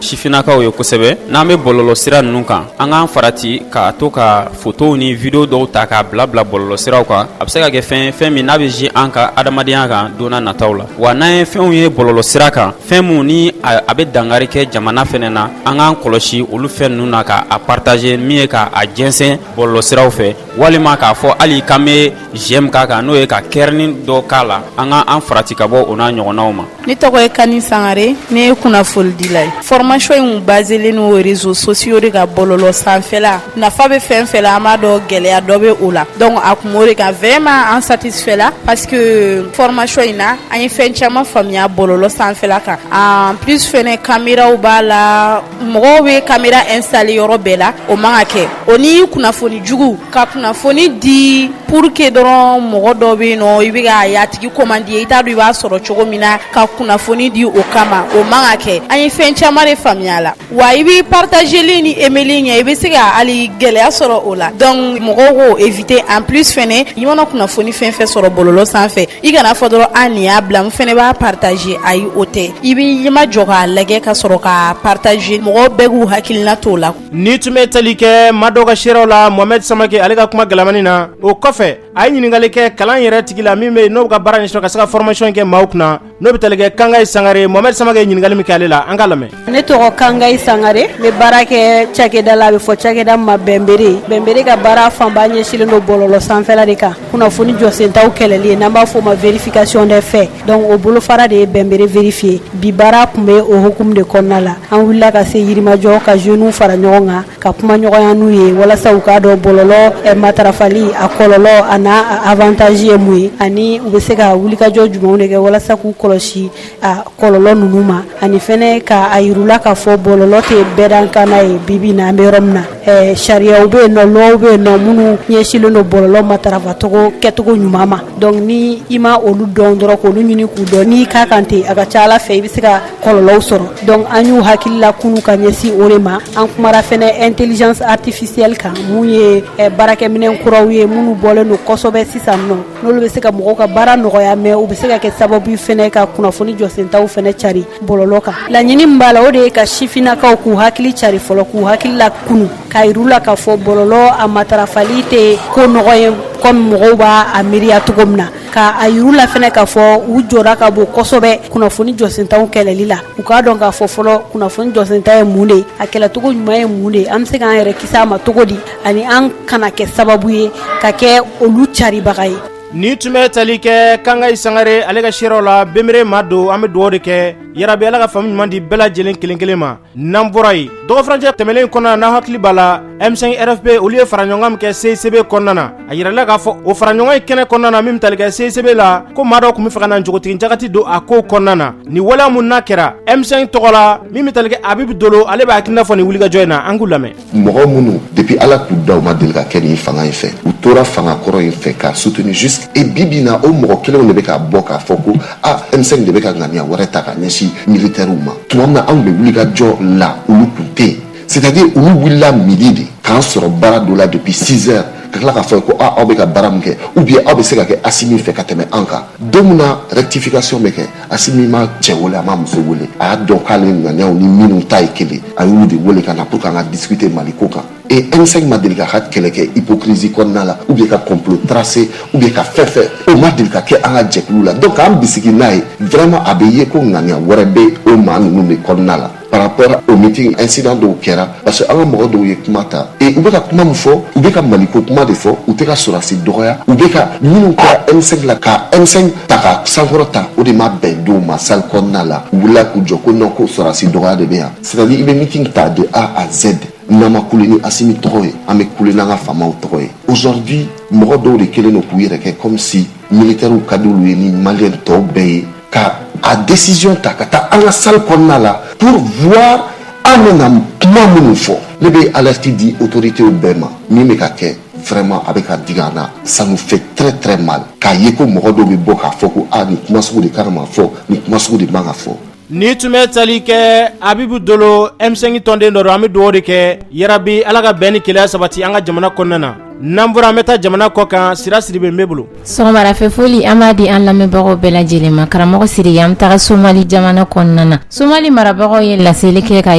sifinnakaw ye kosɛbɛ n'an bɛ bɔlɔlɔ sira ninnu kan an k'an farati k'a to ka fotow ni video dɔw ta k'a bila bila bɔlɔlɔ siraw kan a bɛ se ka kɛ fɛn fɛn min n'a bɛ zi an ka adamadenya kan don nataw la wa n'an ye fɛnw ye bɔlɔlɔ sira kan fɛn mun ni a bɛ dankari kɛ jamana fɛnɛ na an k'an kɔlɔsi olu fɛn ninnu na k'a partager min ye k'a jɛnsɛn bɔlɔlɔ siraw fɛ walima k'a fɔ hali k'an bɛ j'aime k'a kan n'o ye ka kɛrɛnin dɔ k'a la an ka an farati ka bɔ o n'a ɲɔgɔnnaw ma. Ne tɔgɔ ye Kani Sangare ne ye kunnafonidila ye formation in baselen don réseaux sociaux de kan bɔlɔlɔ sanfɛla nafa bɛ fɛn fɛn la an b'a dɔn gɛlɛya dɔ bɛ o la donc a kun b'o de kan vraiment an satisfait la parce que formation in na an ye fɛn caman faamuya bɔlɔlɔ sanfɛla kan en plus fɛnɛ caméraw b'a la mɔgɔw bɛ caméra installer yɔrɔ bɛɛ la o man ka kɛ o ni kunnafoni jugu ka kunnafoni di pour que dɔrɔn mɔgɔ dɔ bɛ yen nɔ i bɛ ka a tigi commande i t'a dɔn i b'a sɔrɔ cogo min na ka kunnafoni di o kama o man ka kɛ an ye fɛn caman de faamuya la wa i bɛ partageli ni aimeli ɲɛ i bɛ se ka hali gɛlɛya sɔrɔ o la donc mɔgɔw k'o éviter en plus fɛnɛ i mana kunnafoni fɛn fɛn sɔrɔ bɔlɔlɔ sanfɛ i kana fɔ dɔrɔn a nin y'a bila n fɛnɛ b'a partager ayi o tɛ i b'i ma jɔ k'a lajɛ ka sɔrɔ k'a partager mɔgɔw bɛɛ k'u hakilina t'o la. Ni tun bɛ tali kɛ maa dɔw ka seerew la Mohamed Samake ale ka kuma galamani na o kɔfɛ a ye ɲininkali kɛ kalan yɛrɛ tigi la min bɛ yen n'o bɛ ka baara ɲɛsin ka se ka formation kɛ maaw kunna n'o bɛ tali kɛ Kangayi Sangare Mohamed Samake ye ɲininkali min kɛ ale la an k'a lamɛn. Ne tɔgɔ Kangayi Sangare n bɛ baara kɛ cakɛda la a bɛ fɔ cakɛda min ma Bɛnbere Bɛnbere ka baara fanba ɲɛsinlen don bɔlɔlɔ sanfɛla de kan kunnafoni jɔsentaw kɛlɛli ye n'an b'a fɔ o ma vérification des faits donc o bolofara de ye Bɛnbere vérifier bi baara tun bɛ o hukumu de kɔnɔna la an wulila ka se Yirimajɔ ka jeunes fara ɲɔgɔn kan ka kuma ɲɔgɔnya n'u ye walasa u k'a dɔn bɔlɔlɔ matarafali a kɔlɔlɔ a n'a avantage ye mun ye ani u bɛ se ka wulikajɔ jumɛnw de kɛ walasa k'u kɔlɔsi a kɔlɔlɔ ninnu ma ani fɛnɛ ka a yir'u la k'a fɔ bɔlɔlɔ tɛ bɛɛdankana ye bi bi na an bɛ yɔrɔ min na sariyaw bɛ yen nɔ lɔw bɛ yen nɔ minnu ɲɛsinlen don bɔlɔlɔ matarafacogo kɛcogo ɲuman ma donc ni i ma olu dɔn dɔrɔn k'olu ɲini k'u dɔn n'i k'a kan ten a ka ca ala fɛ i bɛ se ka kɔlɔlɔw sɔrɔ donc an y'u hakili lakunu ka ɲɛsin o de ma an kumara fɛnɛ intelligence artificielle kan mun ye baarakɛminɛn kuraw ye minnu bɔlen don kosɛbɛ sisan nɔ n'olu bɛ se ka mɔgɔw ka baara nɔgɔya mais u bɛ se ka kɛ sababu fɛnɛ ka kunnafoni jɔsentaw fɛnɛ cari bɔlɔlɔ kan laɲini min b'a la o de ye ka sifinnakaw k'u hakili cari fɔlɔ k'u hakili lakunu k'a yir'u la k'a fɔ bɔlɔlɔ a matarafali tɛ ko nɔgɔ ye comme mɔgɔw b'a a miiriya cogo min na ka a yir'u la fɛnɛ k'a fɔ u jɔra ka bon kosɛbɛ kunnafoni jɔsentaw kɛlɛli la u k'a dɔn k'a fɔ fɔlɔ kunnafoni jɔsenta ye mun de ye a kɛlɛcogo ɲuman ye mun de ye an bɛ se k'an yɛrɛ kisi a ma cogo di ani an kana kɛ sababu ye ka kɛ olu caribaga ye. Ni tun bɛ tali kɛ Kankayi Sangare ale ka seerew la Bemere maa don an bɛ dugawu de kɛ yarabi Ala ka faamu ɲuman di bɛɛ lajɛlen kelen kelen ma n'an bɔra yen dɔgɔfurancɛ tɛmɛnen kɔnɔna n'aw hakili b'a la M5 RFP olu ye faraɲɔgɔnkan min kɛ CICB kɔnɔna na a yirala k'a fɔ o faraɲɔgɔn in kɛnɛ kɔnɔna na min bɛ tali kɛ CICB la ko maa dɔw tun bɛ fɛ ka na njogotigin jagati don a kow kɔnɔna na nin waleya mun n'a kɛra M5 tɔgɔ la min bɛ tali kɛ Abibu Dolo ale b'a hakilina fɔ nin wulikajɔ in na an k'u lamɛn. Mɔgɔ minnu depuis Ala k'u da u ma deli ka kɛ nin fanga in fɛ, u tora fanga kɔrɔ in fɛ k'a soutenir jusqu' et bi bi in na o mɔgɔ kelenw de bɛ ka bɔ k'a fɔ ko ah M5 de bɛ ka ŋaniya wɛrɛ ta ka ɲɛsin militaires ma tuma min na anw bɛ wulikajɔ la olu tun tɛ yen c'est à dire olu wulila midi de k'an sɔrɔ baara dɔ la depuis 6 heures ka tila k'a fɔ ko ah aw bɛ ka baara min kɛ ou bien aw bɛ se ka kɛ Asimi fɛ ka tɛmɛ an kan don min na rectification bɛ kɛ Asimi ma cɛ wele a ma muso wele a y'a dɔn k'ale ŋaniyaw ni minnu ta ye kelen a y'olu de wele ka na pour qu'an ka discuter Mali ko kan et M5 ma deli k'a ka kɛlɛ kɛ hypocrisie kɔnɔna la ou bien ka complot tracer ou bien ka fɛn fɛn o ma deli ka kɛ an ka jɛkulu la donc k'an bisigi n'a ye vraiment a bɛ ye ko ŋaniya wɛrɛ bɛ o maa ninnu de kɔnɔna la par rapport au meeting incident dɔw kɛra parce que an ka mɔgɔ dɔw ye kuma ta et u bɛ ka kuma min fɔ u bɛ ka maliko kuma de fɔ u tɛ ka sɔrɔdasi dɔgɔya u bɛ ka minnu kɛra M5 la ka M5 ta ka sankɔrɔ ta o de ma bɛn dɔw ma salle kɔnɔna la u wulila k'u jɔ ko non ko sɔrɔdasi dɔgɔya de bɛ yan c'est à dire i bɛ meeting ta de A à Z n'an ma kule ni Asimi tɔgɔ ye an bɛ kule n'an ka faamaw tɔgɔ ye aujourd'hui mɔgɔ dɔw de kɛlen don k'u yɛrɛ kɛ comme si militaires ka di olu ye ni maliyɛn tɔw bɛɛ ye ka a décision ta ka taa an ka salle kɔnɔna la pour voir an bɛna kuma minnu fɔ ne bɛ alerte di autorités bɛɛ ma min bɛ ka kɛ vraiment a bɛ ka digi an na ça nous fait très très mal k'a ye ko mɔgɔ dɔw bɛ bɔ k'a fɔ ko ah nin kuma sugu de kan ka fɔ nin kuma sugu de man ka fɔ. Ni tun bɛ tali kɛ Abibu Dolo M5 tɔnden dɔ don an bɛ dugawu de kɛ yarabi Ala ka bɛn ni kelenya sabati an ka jamana kɔnɔna na n'an bɔra an bɛ taa jamana kɔ kan Sira Sidibe n b'e bolo. Sɔgɔmarafɛ foli an b'a di an lamɛnbagaw bɛɛ lajɛlen ma karamɔgɔ Sidiki an bɛ taga Somali jamana kɔnɔna na Somali marabagaw ye laseli kɛ k'a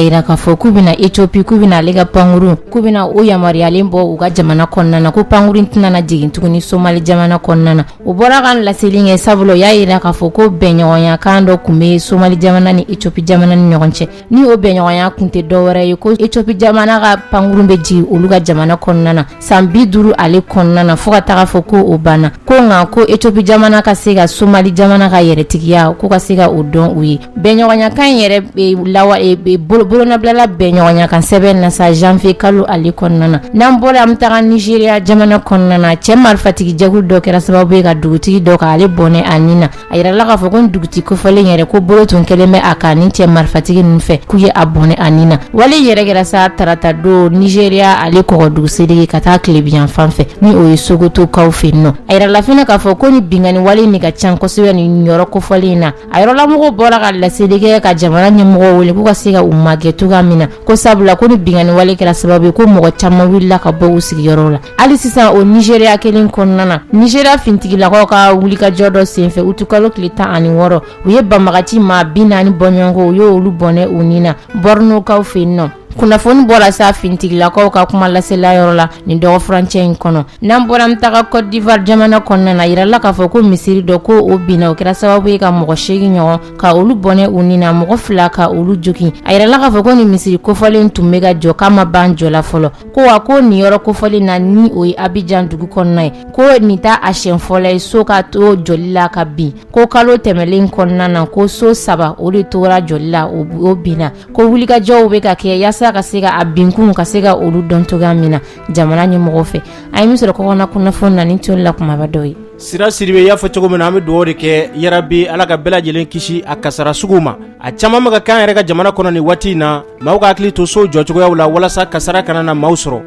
jira k'a fɔ k'u bɛna Ethiopie k'u bɛna ale ka pankurun k'u bɛna o yamaruyalen bɔ u ka jamana kɔnɔna na ko pankurun tɛna na jigin tuguni Somali jamana kɔnɔna na U bɔra ka laseli kɛ sabula u y'a jira k'a fɔ ko bɛnɲɔgɔnya kan dɔ tun bɛ Somali jamana ni Ethiopie jamana ni ɲɔgɔn cɛ ni o bɛnɲɔgɔnya tun tɛ dɔwɛrɛ ye ko Ethiopie jamana ka pankurun bɛ jigin olu ka jamana kɔnɔna na san 50 ale kɔnɔna na fo ka taga fɔ ko o banna ko nka ko Ethiopie jamana ka se ka Somali jamana ka yɛrɛtigiya k'u ka se ka o dɔn u ye bɛnɲɔgɔnyakan in yɛrɛ bolonɔbilala bɛnɲɔgɔnyakan sɛbɛn na sa janvier kalo ale kɔnɔna na n'an bɔra an bɛ taga Nigeria jamana kɔnɔna na cɛ marifatigi jɛkulu dɔ kɛra sababu ye ka dugutigi dɔ k'ale bɔnɛ a ni na a yirala k'a fɔ ko dugutigi kofɔlen yɛrɛ ko bolo tun kɛlen bɛ a kan ni cɛ marifatigi ninnu fɛ k'u ye a bɔnɛ a ni na wale yɛrɛ kɛra sa tarata don Nigeria ale kɔgɔdugu seleke ka taa tilebinyan fan fɛ ni o ye Sokotokaw fɛ yen nɔ a yirala fana k'a fɔ ko ni binkanni wale nin ka ca kosɛbɛ nin yɔrɔ kofɔlen in na a yɔrɔlamɔgɔw bɔra ka laseli kɛ ka jamana ɲɛmɔgɔw wele k'u ka se ka u magɛn cogoya min na ko sabula ko ni binkanni wale kɛra sababu ye ko mɔgɔ caman wulila ka bɔ u sigiyɔrɔw la hali sisan o Nigeria kelen kɔnɔna na Nigeria finitigilakaw ka wulikajɔ dɔ senfɛ utukalo tile 16 u ye banbagaci maa 40 bɔɲɔgɔnko u y'olu bɔnɛ u ni na Bornokaw fɛ yen nɔ kunnafoni bɔra sa finitigilakaw ka kuma lasela yɔrɔ la nin dɔgɔfurancɛ in kɔnɔ n'an bɔra an bɛ taga Côte d'Ivoire jamana kɔnɔna na yirala k'a fɔ ko misiri dɔ ko o binna o kɛra sababu ye ka mɔgɔ 8 ɲɔgɔn ka olu bɔnɛ u ni na mɔgɔ 2 ka olu jogin a yirala k'a fɔ ko nin misiri kofɔlen tun bɛ ka jɔ k'a ma ban jɔ la fɔlɔ ko wa ko nin yɔrɔ kofɔlen na ni o ye Abidjan dugu kɔnɔna ye ko nin t'a a siɲɛ fɔlɔ ye so ka to jɔli la ka bin ko kalo tɛmɛlen kɔnɔna na ko so 3 o de tora jɔli la o binna ko wulikajɔw bɛ ka kɛ yaasa ka se ka a binkun ka se ka olu dɔn cogoya min na jamana ɲɛmɔgɔw fɛ an ye min sɔrɔ kɔkanna kunnafoni na nin tun la kumaba dɔw ye. Sira Sidibe i y'a fɔ cogo min na an bɛ dugawu de kɛ yarabi Ala ka bɛɛ lajɛlen kisi a kasara sugu ma a caman bɛ ka k'an yɛrɛ ka jamana kɔnɔ nin waati in na maaw ka hakili to so jɔcogoyaw la walasa kasara kana na maaw sɔrɔ.